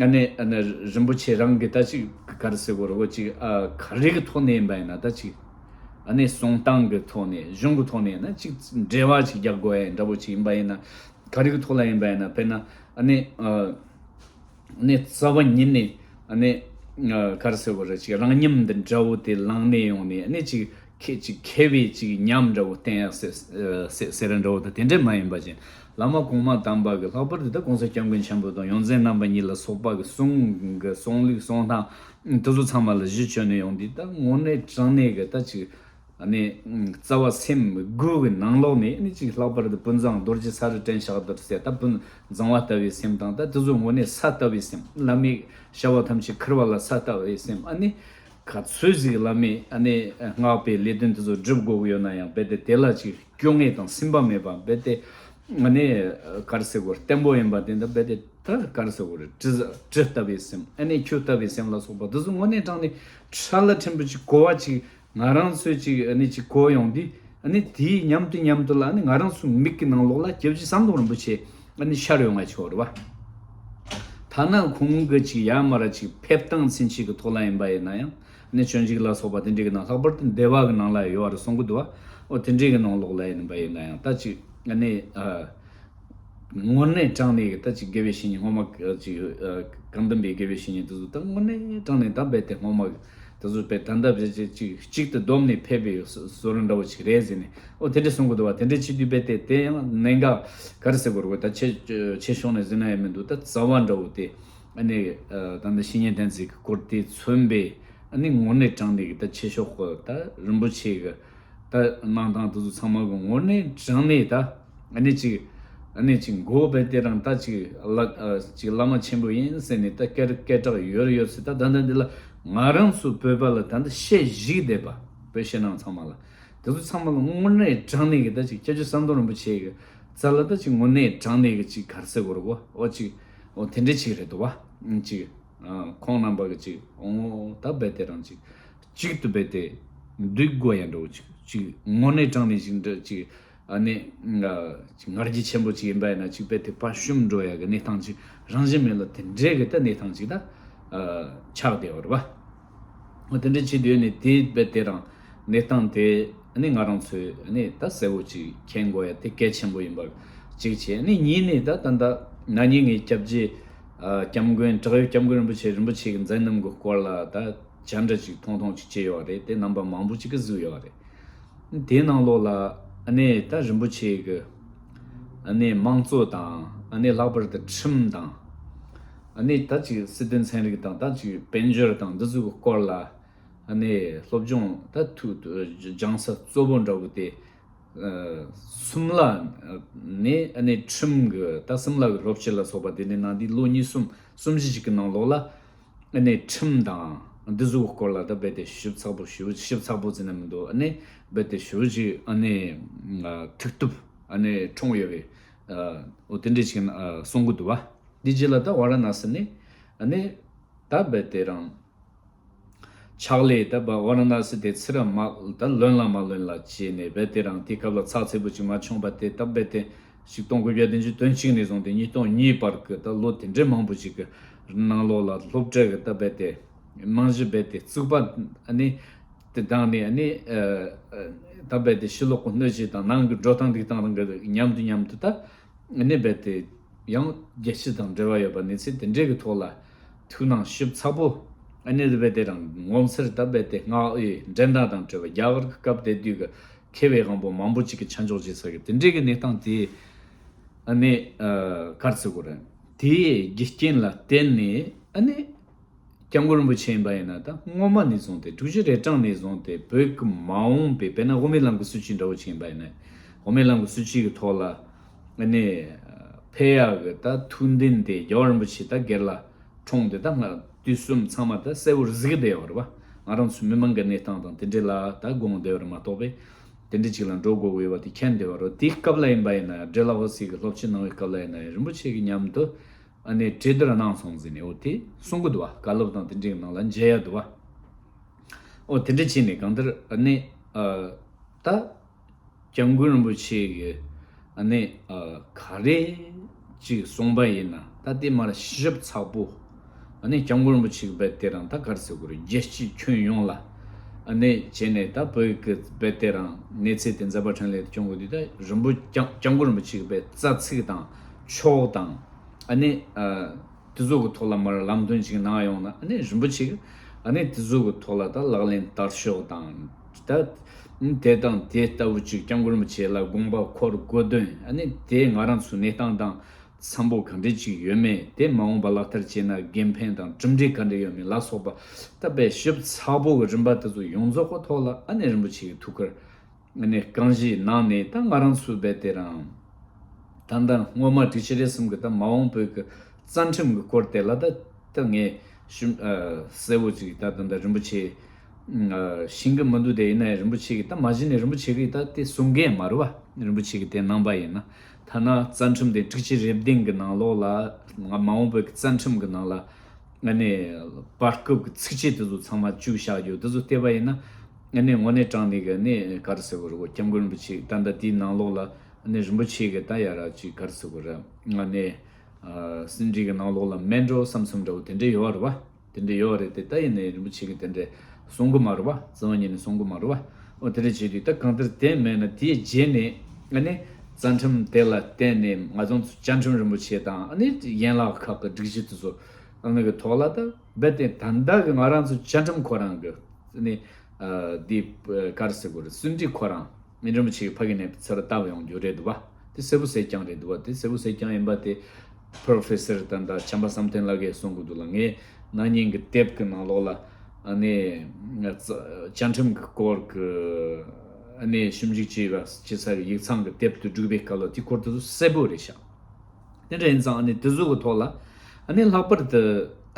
ཨ་ནི་ཨ་ནི་རིན་པོ་ཆེ་རང་གི་ད་ཅིག་ག་རེ་ཟེར་དགོས་རེད་གོ་ཅིག་ཨ་ག་རེ་གི་ཐོག་ནས་ཡིན་པ་ཡིན་ན་ད་ཅིག་ཨ་ནི་གསུང་སྟངས་ཀྱི་ཐོག་ནས་གཞུང་གི་ཐོག་ནས་ཡིན་ན་ཅིག་འགྲེལ་བ་ཅིག་རྒྱག་དགོས་ཡ་འདྲ་པོ་ཅིག་ཡིན་པ་ཡིན་ན་ག་རེ་གི་ཐོག་ལ་ཡིན་པ་ཡིན་ན་དཔེར་ན་ཨ་ནི་ཨ་ནི་རྩ་བ་ཉིད་ནས་ཨ་ནི་ཨ་ག་རེ་ཟེར་དགོས་རེད་ཅིག་རང་ཉམས་འདི་འདྲ་བོ་དེ་བླངས་ནས་ཡོང་ནས་ཨ་ནི་ཅིག་ཁེ་ཅིག་མཁས་པའི་ཅིག་ཉམས་འདྲ་བོ་བསྟན་ཡ་ཟེར་ཟེར་ཟེར་ར་འདྲ་བོ་དང་དེ་འདྲས་མ་ཡིན་པ་ཅིག་བླ་མ་གོང་མ་དམ་པ་གི་ལྷག་པར་དུ་ད་༸གོང་ས་༸སྐྱབས་མགོན་ཆེན་པོ་དང་ཡོངས་འཛིན་རྣམ་པ་གཉིས་ལ་སོགས་པ་གི་གསུང་གི་གསུང་ལུགས་གསུང་སྟངས་དེ་ཚོ་ཚང་མ་ལ་གཞི་བཅོལ་ནས་ཡོང་དུས་ད་དངོས་གནས་དྲང་གནས་གི་ད་ཅིག་ཨ་ནི་རྩ་བ་སེམས་དགུ་གི་ནང་ལོགས་ནས་ཨ་ནི་ཅིག་ལྷག་པར་དུ་ཕུན་ཚོགས་རྡོ་རྗེ་ས་རུ་དྲན་བཞག་དུར་ཟེར་ད་ཕུན་བཟང་བ་ལྟ་བུའི་སེམས་དང་ད་དེ་ཚོ་དངོས་གནས་ས་ལྟ་བུའི་སེམས་བླ་མའི་བྱ་བ་ཐམས་ཅད་ཁུར་བ་ལ་ས་ལྟ་བུའི་སེམས་ཨ་ནི་ ག་ཚོད་ཅིག་བླ་མས་ཨ་ནི་སྔགས་པའི་ལས་དོན་དེ་ཚོ་སྒྲུབ་དགོས་ཀྱི་ཡོད་ན་ཡང་རྦད་དེ་དེ་ལ་ཅིག་སྐྱོ་ངལ་དང་སེམས་པ་མེད་པ་རྦད་དེ་ཨ་ནི་ག་རེ་ཟེར་དགོས་རེད། བརྟན་པོ་ཡིན་པ་དེ་འདྲ་རྦད་དེ་ད་ག་རེ་ཟེར་དགོས་རེད། གྲི་གྲི་ལྟ་བུའི་སེམས་ཨ་ནི་ཆུ་ལྟ་བུའི་སེམས་ལ་སོགས་པ་དེ་ཚོ་དངོས་གནས་དྲང་གནས་ཁྲ་ལ་ཕྲན་བུ་ཅིག་གོ་བ་ཅིག་ང་རང་ཚོས་ཅིག་ཨ་ནི་ཅིག་གོ་ཡོང་དུས་ཨ་ནི་དེའི་མཉམ་དུ་མཉམ་དུ་ལ་ཨ་ནི་ང་རང་ཚོའི་མིག་གི་ནང་ལོགས་ལ་སྐྱབས་རྗེ་ཟམ་གདོང་རིན་པོ་ཆེ་ཨ་ནི་ཤར་ཡོང་ང་ཆོག་རེད་བ། ཐ་ན་ཁོང་གི་ཅིག་ཡར་མར་ཅིག་ཕེབས་སྟངས་ཚུན་ཆད་ཀྱི་ཐོག་ལ་ཡིན་པ་ཡིན་ན་ཡང་ཨ་ནི་སྤྱོད་འཇུག་ལ་སོགས་པ་དེ་འདྲའི་གི་ནང་ལྷག་པར་དུ་འདུལ་བ་གི་ནང་ལ་ཡོད་རེད་གསུང་གི་འདུག་བ། འོ་དེ་འདྲའི་གི་ནང་ལོགས་ལ་ཡིན་པ་ཡིན་ན་ཡང་ད་ཅིག་ཨ་ནི་ཨ། དངོས་གནས་དྲང་གནས་ཀྱི་ད་ཅིག་དགེ་བའི་བཤེས་གཉེན་སྔོན་མ་ཅིག་གང་འདུན་པའི་དགེ་བའི་བཤེས་གཉེན་དེ་ཚོ་ད་དངོས་གནས་དྲང་གནས་ད་རྦད་དེ་སྔོན་མ་དེ་ཚོ་རྦད་ད་ལྟ་རྦད་ཅིག་ཅིག་གཅིག་ཏུ་བསྡོམས་ནས་ཕེབས་པའི་བཟོ་བཟོ་འདྲ་བོ་ཅིག་རེད་ཟེར་ནས་འོ་དེ་འདྲ་གསུང་གི་འདུག་བ། དེ་འདྲ་བྱེད་དུས་རྦད་དེ་དེ་ཡང་གནད་འགག་ག་རེ་ཟེར་དགོས་རེད། ད་ཆེ་ཆེ་ཕྱོགས་ནས་ཟེར་ན་ཡང་མི་འདུག་ད་རྩ་བ་འདྲ་བོ་དེ་ཨ་ནི་ད་ལྟ་བཤེས་གཉེན་བསྟེན་ཚིག་གི་སྐོར་དེ་མཚོན་པའི་ཨ་ནི་དངོས་གནས་དྲང་གནས་ཀྱི་ད་ཆེ་ཕྱོགས་ཀྱི་ད་རིན་པོ་ཆེ་གི་ད་གནང་སྟངས་དེ་ཚོ་ཚང་མ་གི་དངོས་གནས་དྲང་གནས་ད་ཨ་ནི་ཅིག་ཨ་ནི་ཅིག་མགོ་བོ་དེ་རང་ད་ཅིག་བླ་ཨ་ཅིག་བླ་མ་ཆེན་པོ་ཡིན་ཟེར་ནས་ད་སྐད་སྐད་གྲགས་ཡོད་རེད་ཡོད་ཟེར། ད་ད་ལྟ་འདི་ལ་ང་རང་ཚོ་བོད་པ་ལ་ད་ལྟ་བཤད་བཞིན་བསྡད་པ་བོད་ཕྱི་ནང་ཚང་མ་ལ་དེ་ཚོ་ཚང་མ་ལ་དངོས་གནས་དྲང་གནས་ཀྱི་ད་ཅིག་སྐྱབས་རྗེ་ཟམ་གདོང་རིན་པོ་ཆེ་གི་རྩ་ལ་ད་ཅིག་དངོས་གནས་དྲང་གནས་ཀྱི་ཅིག་ག་རེ་ཟེར་དགོས་རེད་གོ། འོ་ཅིག་འོ་དེ་འདྲ་ཅིག་རེད་འདུག་བ། ཅིག་ཨ་ཁོང་རྣམ་པ་གི་ཅིག་འོ་ད་རྦད་དེ་རང་ཅིག་གཅིག་ཏུ་རྦད་དེ་འདུས་དགོས་ཡ་འདྲ་བོ་ཅིག་ཅིག་དངོས་གནས་དྲང་གནས་ཅིག་འདྲ་ཅིག་ཨ་ནི་ང་ཅིག་ང་རྒྱལ་ཆེན་པོ་ཅིག་ཡིན་པ་ཡིན་ན་ཅིག་རྦད་དེ་ཕར་ཞུམ་འགྲོ་ཡ་གི་གནས་སྟངས་ཅིག་རང་བཞིན་མེད་ལ་དེ་འདྲའི་གི་ད་གནས་སྟངས་ཅིག་ད་ཨ་ཆགས་བསྡད་ཡོད་རེད་པ། འོ་དེ་འདྲ་བྱེད་དུས་ནི་དེ་རྦད་དེ་རང་གནས་སྟངས་དེ་ཨ་ནི་ང་རང་ཚོས་ཨ་ནི་ད་གསལ་བོ་ཅིག་མཁྱེན་དགོས་ཡ་དེ་གལ་ཆེན་པོ་ཡིན་པ་གཅིག་བྱས། ཨ་ནི་གཉིས་ནི་ད་ད་ད་ན་ནིང་ངས་སྐྱབས་རྗེ་ཨ་སྐྱབས་མགོན་བྲག་གཡབ་སྐྱབས་མགོན་རིན་པོ་ཆེ་རིན་པོ་ཆེ་གི་མཛད་རྣམ་གི་སྐོར་ལ་ད་བཅར་འདྲི་ཅིག་ཐུང་ཐུང་ཅིག་བྱས་ཡོད་རེད། དེ་རྣམ་པ་མང་པོ་ཅིག་གིས་གཟིགས་ཡོད་རེད། དེའི་ནང་ལོགས་ལ་ཨ་ནི་ད་རིན་པོ་ཆེ་གི་ཨ་ནི་དམངས་གཙོ་དང་ཨ་ནི་ལྷག་པར་དུ་ཁྲིམས་དང་ཨ་ནི་ད་ཅིག་སྲིད་དོན་ཚན་རིག་དང་ད་ཅིག་དཔལ་འབྱོར་དང་འདི་ཚོ་གི་སྐོར་ལ་ཨ་ནི་སློབ་སྦྱོང་ད་ཐུགས་སྦྱང་ས་གཙོ་བོ་འདྲ་བོ་དེ་ཨ་གསུམ་ལ་ནས་ཨ་ནི་ཁྲིམས་གི་ད་གསུམ་ལ་གི་སློབ་ཁྲིད་ལ་སོགས་པ་དེ་འདྲ་གནང་དུས་ལོ་གཉིས་གསུམ་གསུམ་བཞི་ཅིག་གི་ནང་ལོགས་ལ། ཨ་ནི་ཁྲིམས་དང་འདི་ཚོའི་སྐོར་ལ་ད་རྦད་དེ་ཞིབ་ཚགས་པོ་ཞིབ་ཞིབ་ཚགས་པོ་ཟེར་ན་མི་འདུག་ཨ་ནི་རྦད་དེ་ཞིབ་ཅིག་ཨ་ནི་ཐུགས་སྟོབས་ཨ་ནི་འཁྲུངས་ཡོད་པའི་འོ་དེ་འདྲ་ཞིག་གསུང་གི་འདུག་བ། འདི་རྗེས་ལ་ད་ཝཱ་ར་ཎ་སི་ནས་ཨ་ནི་ད་རྦད་དེ་རང་ཕྱག་ལས་ད་ཝཱ་ར་ཎ་སི་དེ་ཚུར་མ་ད་ལོན་ལ་མ་ལོན་ལ་བྱས་ནས་རྦད་དེ་རང་དེ་སྐབས་ལ་ཚགས་ཚུད་པོ་ཅིག་མ་བྱུང་བ་དེ་ད་རྦད་དེ། ཆིག་སྟོང་དགུ་བརྒྱ་བདུན་ཅུ་དོན་གཅིག་ནས་བཟུང་སྟེ་ཉིས་སྟོང་གཉིས་བར་གྱི་ད་ལོ་དེ་འདྲའི་མང་པོ་ཞིག་གི་ནང་ལོགས་ལ་སློབ་གྲྭ་གི་ད་རྦད་དེ་རྨང་གཞི་རྦད་དེ་བཙུགས་པ་ཨ་ནི་དེ་དང་ནི་ཨ་ནི་ད་རྦད་དེ་ཕྱི་ལོགས་ཀྱི་སྣོད་བཅུད་དང་ནང་གི་འགྲོ་སྟངས་འདུག་སྟངས་རང་གི་མཉམ་དུ་མཉམ་དུ་ད་ཨ་ནི་རྦད་དེ་ཡང་རྒྱལ་སྤྱི་དང་འབྲེལ་བ་ཡོད་པ་གནས་ཚུལ་དེ་འདྲའི་གི་ཐོག་ལ་ཐུགས་སྣང་ཞིབ་ཚགས་པོ་ཨ་ནི་རྦད་དེ་རང་ངོ་མཚར་ད་རྦད་དེ་མངའ་དབུས་འགྲན་ཟླ་དང་བྲལ་བ་རྒྱ་གར་གྱི་སྐབས་དེ་དུས་ཀྱི་མཁས་པའི་དབང་པོ་མང་པོ་ཅིག་གིས་ཆ་འཇོག་བྱེད་ས་གི་དེ་འདྲའི་གི་གནས་སྟངས་དེ་ཨ་ནི་ཨ་ག་རེ་ཟེར་དགོས་རེད། དེའི་རྒྱུ་རྐྱེན་ལ་བརྟེན་ནས་ཨ་ནི་སྐྱབས་མགོན་རིན་པོ་ཆེ་ཡིན་པ་ཡིན་ན་ད་སྔོན་མ་ནས་བཟུང་སྟེ་དྲུག་ཅུ་རེ་གྲངས་ནས་བཟུང་སྟེ་བོད་ཀྱི་མ་འོངས་པའི་དཔེར་ན་དབུ་མའི་ལམ་གྱི་སྲིད་བྱུས་འདྲ་བོ་ཅིག་ཡིན་པ་ཡིན་ན་དབུ་མའི་ལམ་གྱི་སྲིད་བྱུས་ཀྱི་ཐོག་ལ་ཨ་ནི་ཕེབས་ཡག་གི་ད་ཐུགས་འདུན་དེ་རྒྱལ་བ་རིན་པོ་ཆེ་ད་སྒེར་ལ། འཁྲུངས་དེ་ད་ང་དུས་གསུམ་ཚང་མ་ད་གསལ་བོར་གཟིགས་བསྡད་ཡོད་རེད་བ། ང་རང་ཚོ་མི་མང་གི་གནས་སྟངས་དང་དེ་འདྲ་ལ་ད་དགོངས་བསྡད་ཡོད་རེད་མ་གཏོགས་པས། དེ་འདྲ་ཅིག་ལ་འགྲོ་དགོས་ཀྱི་ཡོད་པ་དེ་མཁྱེན་བསྡད་ཡོད་རེད། དེའི་སྐབས་ལ་ཡིན་པ་ཡིན་ན་འབྲི་ལྷག་པ་སི་གི་སློབ་ཆེན་གནང་བའི་སྐབས་ལ་ཡིན་ན་རིན་པོ་ཆེ་གི་མཉམ་དུ་ཨ་ནི་གྲོས་བསྡུར་གནང་སོང་ཟེར་ནས་འོ་དེ་གསུང་གི་འདུག་བ། བཀའ་སློབ་དང་དེ་འདྲའི་ནང་ལ་མཇལ་ཡ་འདུག་བ། འོ་དེ་འདྲ་བྱས་ནས་གང་ལྟར་ཨ་ནི་ཨ་ད། སྐྱབས་མགོན་རིན་པོ་ཆེ་གིས་ཨ་ནི་ཨ་ག་རེ་ཅིག་གསུངས་པ་ཡིན་ན་ད་དེ་མར་ཞིབ་ཚགས་པོ་ཨ་ནི་སྐྱབས་མགོན་རིན་པོ་ཆེ་གི་རྦད་དེ་རང་ད་ག་རེ་ཟེར་དགོས་རེད། རྒྱལ་སྤྱིའི་ཁྱོན་ཡོངས་ལ་ཨ་ནི་བྱས་ནས་ད་བོད་ཀྱི་རྦད་དེ་རང་གནས་ཚུལ་དེ་མཛད་པ་འཕྲིན་ལས་སྐྱོང་དགོས་དུས་ད་རིན་པོ་སྐྱབས་སྐྱབས་མགོན་རིན་པོ་ཆེ་གི་རྦད་རྩ་ཚིག་དང་ཕྱོགས་དང་ཨ་ནི་ཨ། དེ་ཚོ་གི་ཐོག་ལ་མར་ལམ་སྟོན་ཅིག་གནང་ཡོང་ན་ཨ་ནི་རིན་པོ་ཆེ་གི་ཨ་ནི་དེ་ཚོ་གི་ཐོག་ལ་ད་ལག་ལེན་བསྟར་ཕྱོགས་དང་ད་དེ་དང་དེ་ལྟ་བུ་ཅིག་སྐྱབས་མགོན་རིན་པོ་ཆེ་ལ་དགོངས་པ་འཁོར་དགོས་དོན་ཨ་ནི་དེ་ང་རང་ཚོའི་གནས་སྟངས་དང་འཚམ་པོ་གང་འདྲ་ཅིག་ཡོད་མེད་དེ་མ་འོངས་པ་ལག་བསྟར་བྱས་ན་དགེ་ཕན་དང་གྲུབ་འབྲས་ག་འདྲ་ཡོད་མེད་ལ་སོགས་པ་ད་དཔེ་ཞིབ་ཚགས་པོ་གི་རིམ་པ་དེ་ཚོ་ཡོངས་རྫོགས་གི་ཐོག་ལ་ཨ་ནི་རིན་པོ་ཆེ་གི་ཐུགས་ཁུར། ཨ་ནི་རྐང་བཞེས་གནང་ནས་ད་ང་རང་ཚོའི་རྦད་དེ་རང་ད་ལྟ་སྔོན་མ་དྲུག་ཅུ་རེ་གསུམ་གི་ད་མ་འོངས་བོད་ཀྱི་རྩ་ཁྲིམས་ཀྱི་སྐོར་དེ་ལ་ད་ད་ངས་ཞུ་ཨ་གསལ་བོ་ཅིག་ད་ད་ད་རིན་པོ་ཆེ་ ཤེས་གི་མི་འདུག་དེ་ཡིན་ན་ཡང་རིན་པོ་ཆེ་གིས་ད་མ་གཞི་ནས་རིན་པོ་ཆེ་གིས་ད་དེ་གསུང་གི་མ་རེད་བ། རིན་པོ་ཆེ་གིས་དེ་གནང་པ་ཡིན་ན། ཐ་ན་རྩ་ཁྲིམས་དེ་དྲུག་ཅུ་རེ་བདུན་གི་ནང་ལོགས་ལ་ང་མ་འོངས་པའི་རྩ་ཁྲིམས་གི་ནང་ལ་ཨ་ནི་བར་སྐབས་ཀྱི་ཚིགས་བཅད་དེ་ཚོ་ཚང་མ་བཅུག་བཞག་ཡོད། དེ་ཚོ་བལྟས་པ་ཡིན་ན་ཨ་ནི་དངོས་གནས་དྲང་གནས་ཀྱི་ཨ་ནི་ག་རེ་ཟེར་དགོས་རེད། སྐྱབས་མགོན་རིན་པོ་ཆེ་ད་ལྟ་དེའི་ནང་ལོགས་ལ་ཨ་ནི་རིན་པོ་ཆེ་གིས་ད་ཡ་ར་ཅིག་ག་རེ་ཟེར་དགོས་རེད། ཨ་ནི་ཨ་ཟིན་བྲིས་ཀྱི་ནང་ལོགས་ལ་མེད་འགྲོ་བསམ་བསམ་འདྲ་བོ་དེ་འདྲས་ཡོད་རེད་བ། དེ་འདྲས་ཡོད་རེད་དེ། ད་ཡིན་ནའི་རིན་པོ་ཆེ་གིས་དེ་འདྲས་གསུང་གི་མ་རེད་བ། རྩ་བ་ཉིད་ནས་གསུང་གི་མ་རེད་བ། འོ་དེ་འདྲས་བྱས་དུས་ད་གང་ལྟར་དེ་མེད་ན་དེའི་རྗེས་ནས་ཨ་ནི་རྩ་ཁྲིམས་དེ་ལ་བརྟེན་ནས་ང་ཚོ་ཚོ་བཅའ་ཁྲིམས་རིན་པོ་ཆེ་དང་ཨ་ནི་ཡན་ལག་ཁག་གི་སྒྲིག་གཞི་དེ་ཚོ་ཨ་ནི་གི་ཐོག་ལ་ད་རྦད་དེ་ད་ལྟ་གི་ང་རང་ཚོ་བཅའ་ཁྲིམས་ཁོ་རང་གི་ཨ་ནི་ཨ་འདི་ག་རེ་ཟེར་དགོས་རེད། གསུང་སྒྲིག་ཁོ་རང་ཨ་ནི་རིན་པོ་ཆེ་གིས་ཕ་གི་ནས་ཚུར་བཏབ་ཡོང་རྒྱུ་རེད་འདུག་བ། དེ་གསལ་པོ་གསལ་རྐྱང་རེད་འདུག་བ། དེ་གསལ་པོ་གསལ་རྐྱང་ཡིན་པ་དེ་པོ་རོ་ཕེ་སར་ད་ལྟ་བྱམས་པ་བསམ་གཏན་ལགས་ཀྱིས་གསུང་གི་འདུག་ལ། ངས་ན་ནིང་གི་དེབ་ཀྱི་ནང་ལོགས་ལ་ཨ་ནི་བཅའ་ཁྲིམས་ཀྱི་སྐོར་གྱི་ཨ་ནི་ཞིབ་འཇུག་བྱས་པ་བྱེད་ས་གི་ཡིག་ཚང་གི་དེབ་དེ་བསྒྲིགས་པའི་སྐབས་ལ་དེ་སྐོར་དེ་ཚོ་གསལ་པོ་རེད་ཤག་དེ་འདྲ་ཡིན་ཙང་ཨ་ནི་དེ་ཚོ་གི་ཐོག་ལ་ཨ་ནི་ལྷག་པར་དུ་ད་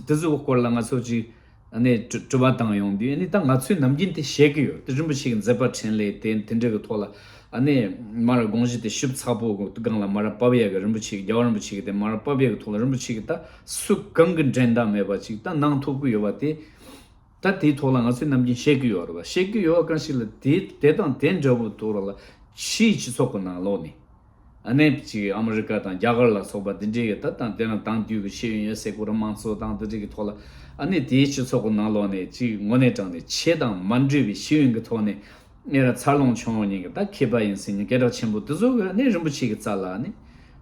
དེ་ཚོ་གི་སྐོར་ལ་ང་ཚོ་ཅིག་ཨ་ནི་དྲི་དྲི་བ་བཏང་ཡོང་དུས་ཨ་ནི་ད་ང་ཚོས་ནམ་རྒྱུན་དེ་བཤད་གི་ཡོད། དེ་རིན་པོ་ཆེ་གི་མཛད་པ་འཕྲིན་ལས་དེ་དེ་འདྲ་གི་ཐོག་ལ་ཨ་ནི་མར་དགོངས་གཞི་དེ་ཞིབ་ཚགས་པོ་གི་སྒང་ལ་མར་ཕབ་ཡ་གི་རིན་པོ་ཆེ་གི་རྒྱལ་བ་རིན་པོ་ཆེ་གི་དེ་མར་ཕབ་ཡ་གི་ཐོག་ལ་རིན་པོ་ཆེ་གི་ད་སུ་གང་གི་འགྲན་ཟླ་མེད་པ་ཅིག་ད་གནང་ཐུབ་གི་ཡོད་པ་དེ། ད་དེའི་ཐོག་ལ་ང་ཚོས་ནམ་རྒྱུན་བཤད་གི་ཡོད་རེད་བ། བཤད་གི་ཡོད་པ་གང་ཞིག་ལ་དེ་དེ་དང་དེ་འདྲ་བོ་ཐོག་ལ་ཕྱིའི་སྤྱི་ཚོགས་གི་ནང་ལོགས་ནས། ཨ་ནི་ཅིག་ཨ་མི་རི་ཀ་དང་རྒྱ་གར་ལ་སོགས་པ་འདི་འདྲའི་གི་ད་དང་དེ་རིང་དེང་དུས་ཀྱི་ཤེས་ཡོན་ཡོད་སའི་གོ་ར་མང་ཚོགས་དང་འདི་འདྲའི་གི་ཐོག་ལ་ཨ་ནི་དེའི་སྤྱི་ཚོགས་ཀྱི་ནང་ལོགས་ནས་ཅིག་དངོས་གནས་དྲང་ནས་ཆོས་དང་མ་འདྲེས་པའི་ཤེས་ཡོན་གྱི་ཐོག་ནས་ཨེ་ར་འཚར་ལོངས་བྱུང་བ་ཉིད་ཀྱི་ད་མཁས་པ་ཡིན་ཟེར་ཉིན་སྐད་གྲགས་ཆེན་པོ་དེ་ཚོ་གི་ཨ་ནི་རིན་པོ་ཆེ་གི་རྩ་ལ་ཨ་ནི་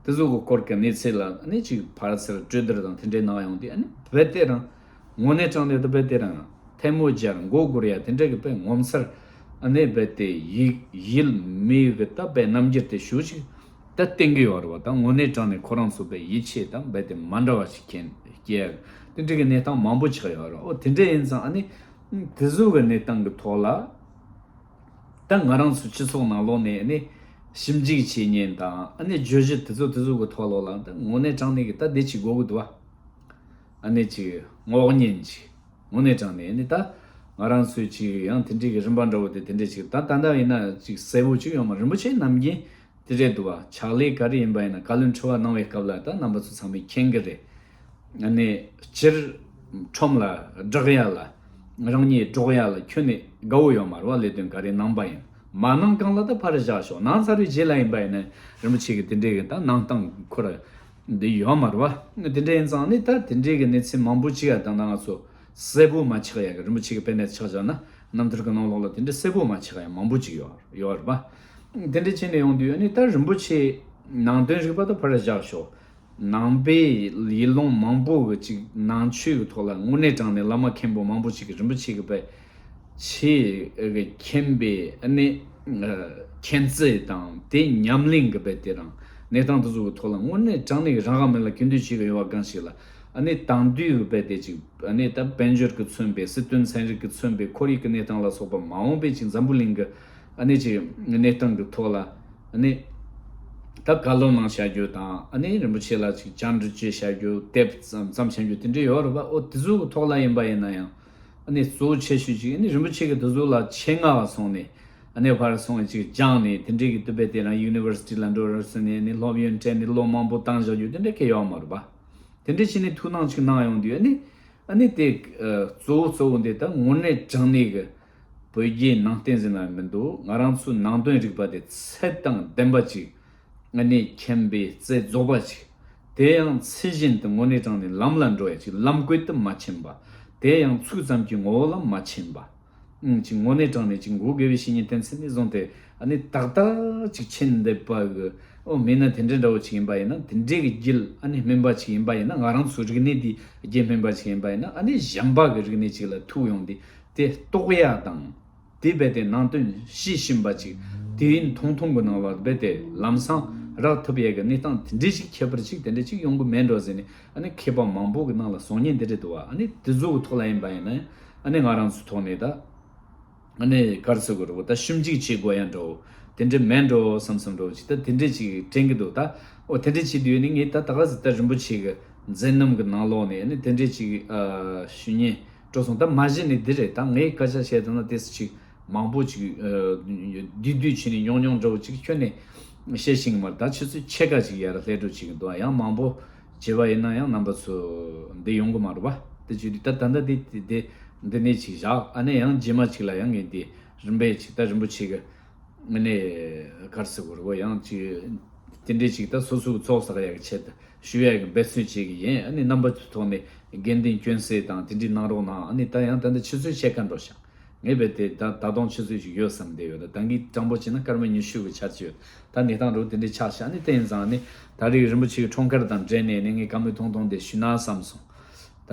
དེ་ཚོ་གི་སྐོར་གྱི་གནས་ཚུལ་ལ་ཨ་ནི་ཅིག་ཕར་ཚུར་གྲོས་བསྡུར་དང་དེ་འདྲའི་གནང་ཡོང་དུས་ཨ་ནི་རྦད་དེ་རང་དངོས་གནས་དྲང་གནས་དུ་རྦད་དེ་རང་ཐལ་མོ་སྦྱར་མགོ་སྒུར་ཡ་དེ་འདྲ་གི་དཔེ་ངོ་མཚར་ཨ་ནི་རྦད་དེ་ཡིད་ཡིད་མི་གི་ད་དཔེ་རྣམ་འགྱུར་དེ་ཞུ་ཅིག་ད་བསྟན་གི་ཡོད་རེད་བ། ད་དངོས་གནས་དྲང་གནས་ཁོ་རང་ཚོ་དཔེ་ཡིད་ཆེས་དང་རྦད་དེ་མ་འདྲ་བ་ཞིག་མཁྱེན་སྐྱེ་ཡ་དེ་འདྲ་གི་གནས་སྟངས་མང་པོ་ཆགས་ཡོད་རེད། འོ་དེ་འདྲ་ཡིན་ཙང་ཨ་ནི་དེ་ཚོ་གི་གནས་སྟངས་གི་ཐོག་ལ་ད་ང་རང་ཚོ་སྤྱི་ཚོགས་ནང་ལོགས་ནས་ཨ་ནི་ཞིབ་འཇུག་བྱེད་མཁན་དང་ཨ་ནི་བརྗོད་གཞི་དེ་ཚོ་དེ་ཚོ་གི་ཐོག་ལོགས་ལ་ད་དངོས་གནས་དྲང་གནས་གི་ད་བདེ་ཆེ་དགོས་གི་འདུག་བ། ཨ་ནི་ཅིག་ངོགས་གཉིས་ཅིག་དངོས་གནས་དྲང་གནས་ཨ་ནི་ད་ང་རང་ཚོའི་ཅིག་ཡང་དེ་འདྲའི་གི་རིམ་པ་འདྲ་བོ་དེ་དེ་འདྲའི་ཅིག་ད་ད་ལྟ་ཡིན་ན་ཅིག་གསལ་བོ་ཅིག་ཡོང་མ། རིན་པོ་ཆེ་ནམ་རྒྱུན་དེ་འདྲས་འདུག་བ། ཕྱག་ལས་ག་རེ་ཡིན་པ་ཡིན་ན་བཀའ་བློན་ཁྲི་པ་གནང་བའི་སྐབས་ལ་ད་རྣམ་པ་ཚོ་ཚང་མས་མཁྱེན་གི་རེད། ཨ་ནི་སྤྱིར་ཁྲོམ་ལ་བསྒྲགས་ཡ་ལ་རང་ཉིད་སྒྲོག་ཡ་ལ་ཁྱོན་ནས་དགའ་བོ་ཡོད་མ་རེད་བ། ལས་དོན་ག་རེ་གནང་པ་ཡིན་མ་གནང་གང་ལ་ད་ཕར་བཞག་ཤོག་གནང་ཚར་བའི་རྗེས་ལ་ཡིན་པ་ཡིན་ན་རིན་པོ་ཆེ་གི་དེ་འདྲས་གི་ད་གནང་སྟངས་ཁོ་ར་འདི་ཡོད་མ་རེད་བ། དེ་འདྲ་ཡིན་ཙང་ནི་ད་དེ་འདྲའི་གི་གནས་ཚུལ་མང་པོ་ཅིག་ཡ་ད་ལྟ་ང་ཚོ་གསལ་པོ་མ་ཆགས་ཡ་གི། རིན་པོ་ཆེ་གི་དཔེ་ནས་ཆགས་བཞག་ན་རྣམ་ཐར་གི་ནང་ལོགས་ལ་དེ་འདྲ་གསལ་པོ་མ་ཆགས་ཡ་མང་པོ་ཅིག་ཡོད་ཡོད་རེད་པ། དེ་འདྲ་བྱས་ནས་ཡོང་དུས་ནི་ད་རིན་པོ་ཆེ་ནང་དོན་རིག་པ་ད་ཕར་བཞག་ཤོག་ནང་པའི་ཡུལ་ལུང་མང་པོ་གི་ཅིག་ནང་ཆོས་གི་ཐོག་ལ་དངོས་གནས་དྲང་གནས་བླ་མ་མཁན་པོ་མང་པོ་ཅིག་གི་རིན་པོ་ཆེ་གི་དཔེ་ཆེས་མཁྱེན་པའི་ཨ་ནི་མཁྱེན་རྩལ་དང་དེ་ཉམས་ལེན་གྱི་རྦད་དེ་རང་གནས་སྟངས་དེ་ཚོ་གི་ཐོག་ལ་དངོས་གནས་དྲང་གནས་རང་དབང་མེད་ལ་སྐྱོན་འདོད་བྱེད་ཀྱི་ཡོད་པ་གང་ཞིག་ལ་ཨ་ནི་དེང་དུས་ཀྱི་རྦད་དེ་ཅིག་ཨ་ནི་ད་དཔལ་འབྱོར་གྱིས་མཚོན་པའི་སྲིད་དོན་ཚན་རིག་གིས་མཚོན་པའི་ཁོར་ཡུག་གི་གནས་སྟངས་ལ་སོགས་པ་མ་འོངས་པའི་ཅིག་འཛམ་བུ་གླིང་གི་ཨ་ནི་ཅིག་གནས་སྟངས་ཀྱི་ཐོག་ལ་ཨ་ནི་ད་བཀའ་སློབ་གནང་བྱ་རྒྱུ་དང་ཨ་ནི་རིན་པོ་ཆེ་ལ་ཅིག་བཅར་འདྲི་བྱེད་བྱ་རྒྱུ་དེབ་བརྩམས་བརྩམས་བྱ་རྒྱུ་དེ་འདྲ་ཡོད་རེད་པ། ཨོ་དེ་ཚོ་གི་ཐོག་ལ་ཡིན་པ་ཡིན་ན་ཡང་། ཨ་ནི་གཙོ་བོ་ཆེ་ཤོས་ཅིག་ཨ་ནི་རིན་པོ་ཆེ་གི་དེ་ཚོ་ལ་ཆེད་མངགས་སོང་ནས་ཨ་ནི་ཕར་སོང་ནས་ཅིག་སྦྱངས་ནས་དེ་འདྲའི་གི་དུ་བེད་དེ་རང་ཡུ་ནི་ཝར་སི་ཊི་ལ་འགྲོ་ར་སོང་ནས་ཨ་ནི་སློབ་ཡོན་སྤྲད་ནས་ལོ་མང་པོ་བཏང་བཞག་རྒྱུ་དེ་འདྲ་གི་ཡོད་མ་རེད་པ། དེ་འདྲ་བྱས་ནས་ཐུགས་སྣང་ཅིག་གནང་ཡོང་དུས་ཨ་ནི་ཨ་ནི་དེ་གཙོ་བོ་གཙོ་བོ་འདི་ད་དངོས་གནས་དྲང་གནས་གི་བོད་བརྒྱུད་ནང་བསྟན་ཟེར་ན་མི་འདུག་ང་རང་ཚོའི་ནང་དོན་རིག་པ་དེ་ཚད་དང་ལྡན་པ་ཅིག་ཨ་ནི་མཁྱེན་པའི་རྩལ་རྫོགས་པ་ཅིག་དེ་ཡང་ཚུལ་བཞིན་དུ་དངོས་གནས་དྲང་གནས་ལམ་ལ་འགྲོ་ཡ་ཅིག་ལམ་བཀོད་དུ་མ་ཕྱིན་པ། དེ་ཡང་ཚིག་ཙམ་གྱི་ངོ་བོ་ལ་མ་ཕྱིན་པ། ཨང་། ཅིག་དངོས་གནས་དྲང་གནས་ཅིག་འགོག་དགེ་བའི་བཤེས་གཉེན་བསྟེན་ཚུལ་ནས་བཟུང་སྟེ་ཨ་ནི་ཏག་ཏག་ཅིག་ཕྱིན་བསྡད་པ་གི། ཨོ་མིན་ན་དེ་འདྲའི་འདྲ་བོ་ཅིག་ཡིན་པ་ཡིན་ན་དེ་འདྲའི་གི་རྒྱུད་ཨ་ནི་སྨིན་པ་ཅིག་ཡིན་པ་ཡིན་ན་ང་རང་ཚོའི་རིག་གནས་འདི་རྒྱུད་སྨིན་པ་ཅིག་ཡིན་པ་ཡིན་ན་ཨ་ནི་གཞན་པ་གི་རིག་གནས་ཅིག་ལ་ཐུག་ཡོང་དུས་དེ་རྟོགས་ཡ་དང་། དེ་རྦད་དེ་ནང་དོན་ཤེས་བཞིན་པ་ཅིག་དུས་ཡུན་ཐུང་ཐུང་གི་ནང་ལ་རྦད་དེ་ལམ་སང་རག་ཐུབ་ཡས་ཀྱི་གནས་སྟངས་དེ་འདྲ་ཞིག་ཁྱད་པར་ཅིག་དེ་འདྲ་ཅིག་ཡོང་གི་མེད་འགྲོ་ཟེར་ནས་ཨ་ནི་མཁས་པ་མང་པོ་གི་ནང་ལ་གསུང་མཁན་དེ་འདྲ་འདུག་བ། ཨ་ནི་དེ་ཚོ་གི་ཐོག་ལ་ཡིན་པ་ཡིན་ན་ཨ་ནི་ང་རང་ཚོའི་ཐོག་ནས་ད་ཨ་ནི་ག་རེ་ཟེར་དགོས་རེད་བ། ད་ཞིབ་འཇུག་བྱེད་དགོས་ཡ་འདྲ་བོ་དེ་འདྲ་མེད་འགྲོ་བསམ་བསམ་འདྲ་བོ་ཅིག་ད་དེ་འདྲ་ཅིག་དྲན་གི་འདུག་ད་ཨོ་དེ་འདྲ་བྱེད་དུས་ནི་ངས་ད་ད་ག་ཟེར་ད་རིན་པོ་ཆེ་གི་མཛད་རྣམ་གི་ནང་ལོགས་ནས་ཨ་ནི་དེ་འདྲ་ཅིག་ཨ་ཞུ་མཁན། འགྲོ་སོང་། ད་མ་གཞི་ནས་འདི་རེད། ད་ངས་སྐད་ཆ་བཤད་དུས་ན་དེ་ཅིག་མང་པོ་ཅིག་ཨ་བསྡུས་བསྡུས་བྱས་ནས་ཉུང་ཉུང་འདྲ་བོ་ཅིག་ཁྱོན་ནས་བཤད་ཤེས་ཀྱི་མ་རེད། ད་ཆུ་ཚོད་ཕྱེད་ཀ་ཅིག་ཡར་སླེབས་འགྲོ་བྱེད་ཀྱི་འདུག་ཡང་མང་པོ་བྱས་པ་ཡིན་ན་ཡང་རྣམ་པ་ཚོ་འདི་ཡོང་གི་མ་རེད་པ། དེ་བྱས་དུས་ད་ད་ལྟ་འདི་འདི་འདི་ནས་ཅིག་བཞག་ཨ་ནི་ཡང་རྗེས་མ་ཅིག་ལ་ཡང་ངས་འདི་རིམ་པས་ཅིག་ད་རིན་པོ་ཆེ་གི་ཨ་ནི་ག་རེ་ཟེར་དགོས་རེད་པ། ཡང་ཅིག་དེ་འདྲས་ཅིག་ད་སོ་སོའི་ཚོགས་བསགས་ཡག་གི་ཆེད་དུ་ཞུ་ཡག་གི་འབད་བརྩོན་བྱེད་ཀྱི་ཡིན། ཨ་ནི་རྣམ་པ་ཚོའི་ཐོག་ནས་དགེ་འདུན་སྐྱོན་སེལ་དང་དེ་འདྲས་གནང་རོགས་གནང་། ཨ་ནི་ད་ཡང་ད་ལྟ་ཆུ་ཚོད་ཕྱེད་ཀ་འགྲོ་ཤག་ངས་རྦད་དེ་ད་ད་དུང་ཆུ་ཚོད་ཅིག་ཡོད་བསམ་བསྡད་ཡོད། ད་ད་གིན་དྲང་པོ་བྱས་ན་སྐར་མ་ཉི་ཤུ་གི་ཆར་ཅིག་ཡོད། ད་གནས་སྟངས་འདྲ་བོ་དེ་འདྲས་ཆགས་ཤག་ཨ་ནི་དེ་ཡིན་ཙང་ཨ་ནི་ད་རེས་རིན་པོ་ཆེ་གི་འཁྲུངས་སྐར་དང་འབྲེལ་ནས་ནི་ངས་བཀའ་མོལ་ཐུང་ཐུང་དེ་ཞུས་ན་བསམ་སོང་། ད་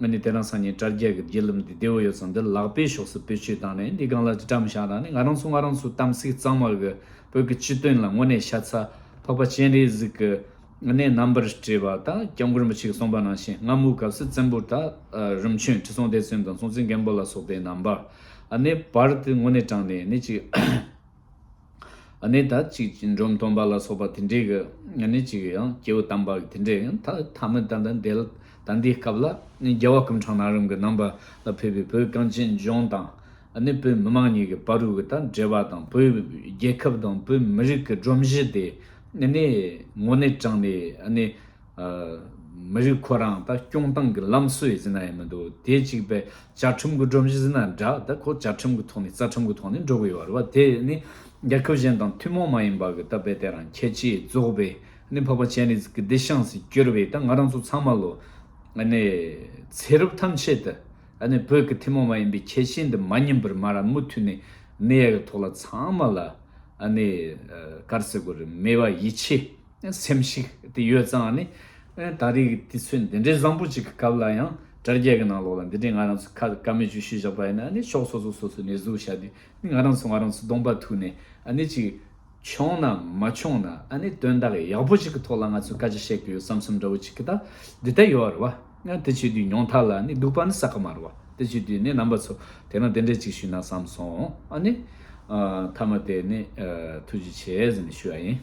ཨ་ནི་དེ་རིང་སང་ཉིན་དྲ་རྒྱ་གི་བརྒྱུད་ལམ་འདི་བདེ་བོ་ཡོད་ཙང་འདི་ལག་པའི་ཕྱོགས་སུ་བེད་སྤྱོད་བཏང་ནས་འདི་སྒང་ལ་བཀྲམ་བཞག་ན་ནི་ང་རང་ཚོ་ང་རང་ཚོའི་དམ་ཚིག་གཙང་མ་གི་བོད་ཀྱི་སྤྱི་དོན་ལ་དངོས་གནས་ཤ་ཚ། འཕགས་པ་སྤྱན་རས་གཟིགས་ཀྱི་ནས་རྣམ་པར་སྤྲས་པ་དང་སྐྱབས་མགོན་རིན་པོ་ཆེས་གསུངས་པ་ནང་བཞིན་སྔ་མོའི་སྐབས་སུ་བཙན་པོ་དང་རིམ་བྱོན་ཁྲི་སྲོང་ལྡེ་བཙན་དང་སྲོང་བཙན་སྒམ་པོ་ལ་སོགས་པའི་རྣམ་པ། ཨ་ནི་བར་དུ་དངོས་གནས་དྲང་གནས་ནི་ཅིག་ཨ་ནི་ད་ཅིག་འབྲོམ་སྟོན་པ་ལ་སོགས་པ་དེ་འདྲའི་གི་ཨ་ནི་ཅིག་ཡང་སྐྱེས་བུ་དམ་པ་གི་དེ་འདྲའི་ཡང་ད་ཐ་མི་ད་ད་འདི་ལ་ད་འདིའི་སྐབས་ལ་ནི་རྒྱལ་བ་སྐུ་ཕྲེང་ན་རིམ་གི་རྣམ་པ་ལ་ཕེབས་པའི་བོད་གངས་ཅན་ལྗོངས་དང་། ཨ་ནི་བོད་མི་མང་གཉིས་ཀྱི་བར་དུ་གི་ད་འབྲེལ་བ་དང་བོད་རྒྱལ་ཁབ་དང་བོད་མི་རིགས་ཀྱི་སྒྲོམ་གཞི་དེ་ཨ་ནི་དངོས་གནས་དྲང་ནས་ཨ་ནི་ཨ་མི་རིགས་ཁོ་རང་ད་སྐྱོང་སྟངས་ཀྱི་ལམ་སྲོལ་ཡིན་ཟེར་ན་ཡང་མི་འདུག་དེ་གཅིག་པའི་བཅའ་ཁྲིམས་ཀྱི་སྒྲོམ་གཞི་ཟེར་ན་འདྲ། ད་ཁོ་བཅའ་ཁྲིམས་ཀྱི་ཐོག་ནས་རྩ་ཁྲིམས་ཀྱི་ཐོག་ནས་འགྲོ་གི་ཡོད་རེད་བ། དེ་ནི་རྒྱལ་ཁབ་གཞན་དང་ཐུན་མོང་མ་ཡིན་པ་གི་ད་དཔེ་དེ་རང་ཁྱད་ཆོས་རྫོགས་པའི་ནི་འཕགས་པ་སྤྱན་རས་གཟིགས་ཀྱི་གདུལ་ཞིང་སུ་གྱུར་པའི་ད་ང་རང་ཚོ་ཚང་མ་ལོ་ཨ་ནི་ཚེ་རབས་ཐམས་ཅད་དུ། ཨ་ནི་བོད་ཀྱི་ཐུན་མོང་མ་ཡིན་པའི་ཁྱད་ཆོས་འདི་མ་ཉམས་པར་མ་ར་མུ་མཐུད་ནས་གནས་ཡག་གི་ཐོག་ལ་ཚང་མ་ལ་ཨ་ནི་ཨ་ག་རེ་ཟེར་དགོས་རེད། མོས་པ་ཡིད་ཆེས་སེམས་ཤུགས་དེ་ཡོད་ཙང་ཨ་ནི་ཨ་ད་རེས་ཀྱི་དུས་ཚོད་འདི་འདྲའི་བཟང་པོ་ཅིག་གི་སྐབས་ལ་ཡང་དྲ་རྒྱ་གི་ནང་ལོགས་ལ་འདི་འདྲའི་ང་རང་ཚོ་ཁ་བཀའ་མོལ་ཅིག་ཞུས་བཞག་པ་ཡིན་ན་ཨ་ནི་ཕྱོགས་སོ་སོ་སོ་སོ་ནས་བཟོས་བཞག་དུས་ནི་ང་རང་ཚོ་ང་རང་ཚོ་གདོང་པ་ཐུག་ནས་ཨ་ནི་ཅིག་བྱུང་ན་མ་བྱུང་ན་ཨ་ནི་དོན་དག་ཡག་པོ་ཞིག་གི་ཐོག་ལ་ང་ཚོས་སྐད་ཆ་བཤད་ཀྱི་ཡོད་བསམ་བསམ་འདྲ་བོ་ཅིག་གི་ད་འདི་ལྟ་ཡོད་རེད་བ། ང་དེ་བྱེད་དུས་ཉུང་མཐའ་ལ་ནི་སྡུག་པ་ནི་བསགས་ཀྱི་མ་རེད་བ། དེ་བྱེད་དུས་ནི་རྣམ་པ་ཚོ་དེ་ན་དེ་འདྲ་ཅིག་ཞུས་ན་བསམ་སོང་། ཨ་ནི་ཨ་མཐའ་མ་དེ་ནི་ཨ་ཐུགས་རྗེ་ཆེ་ཟེར་ནས་ཞུ་ཡ་ཡིན།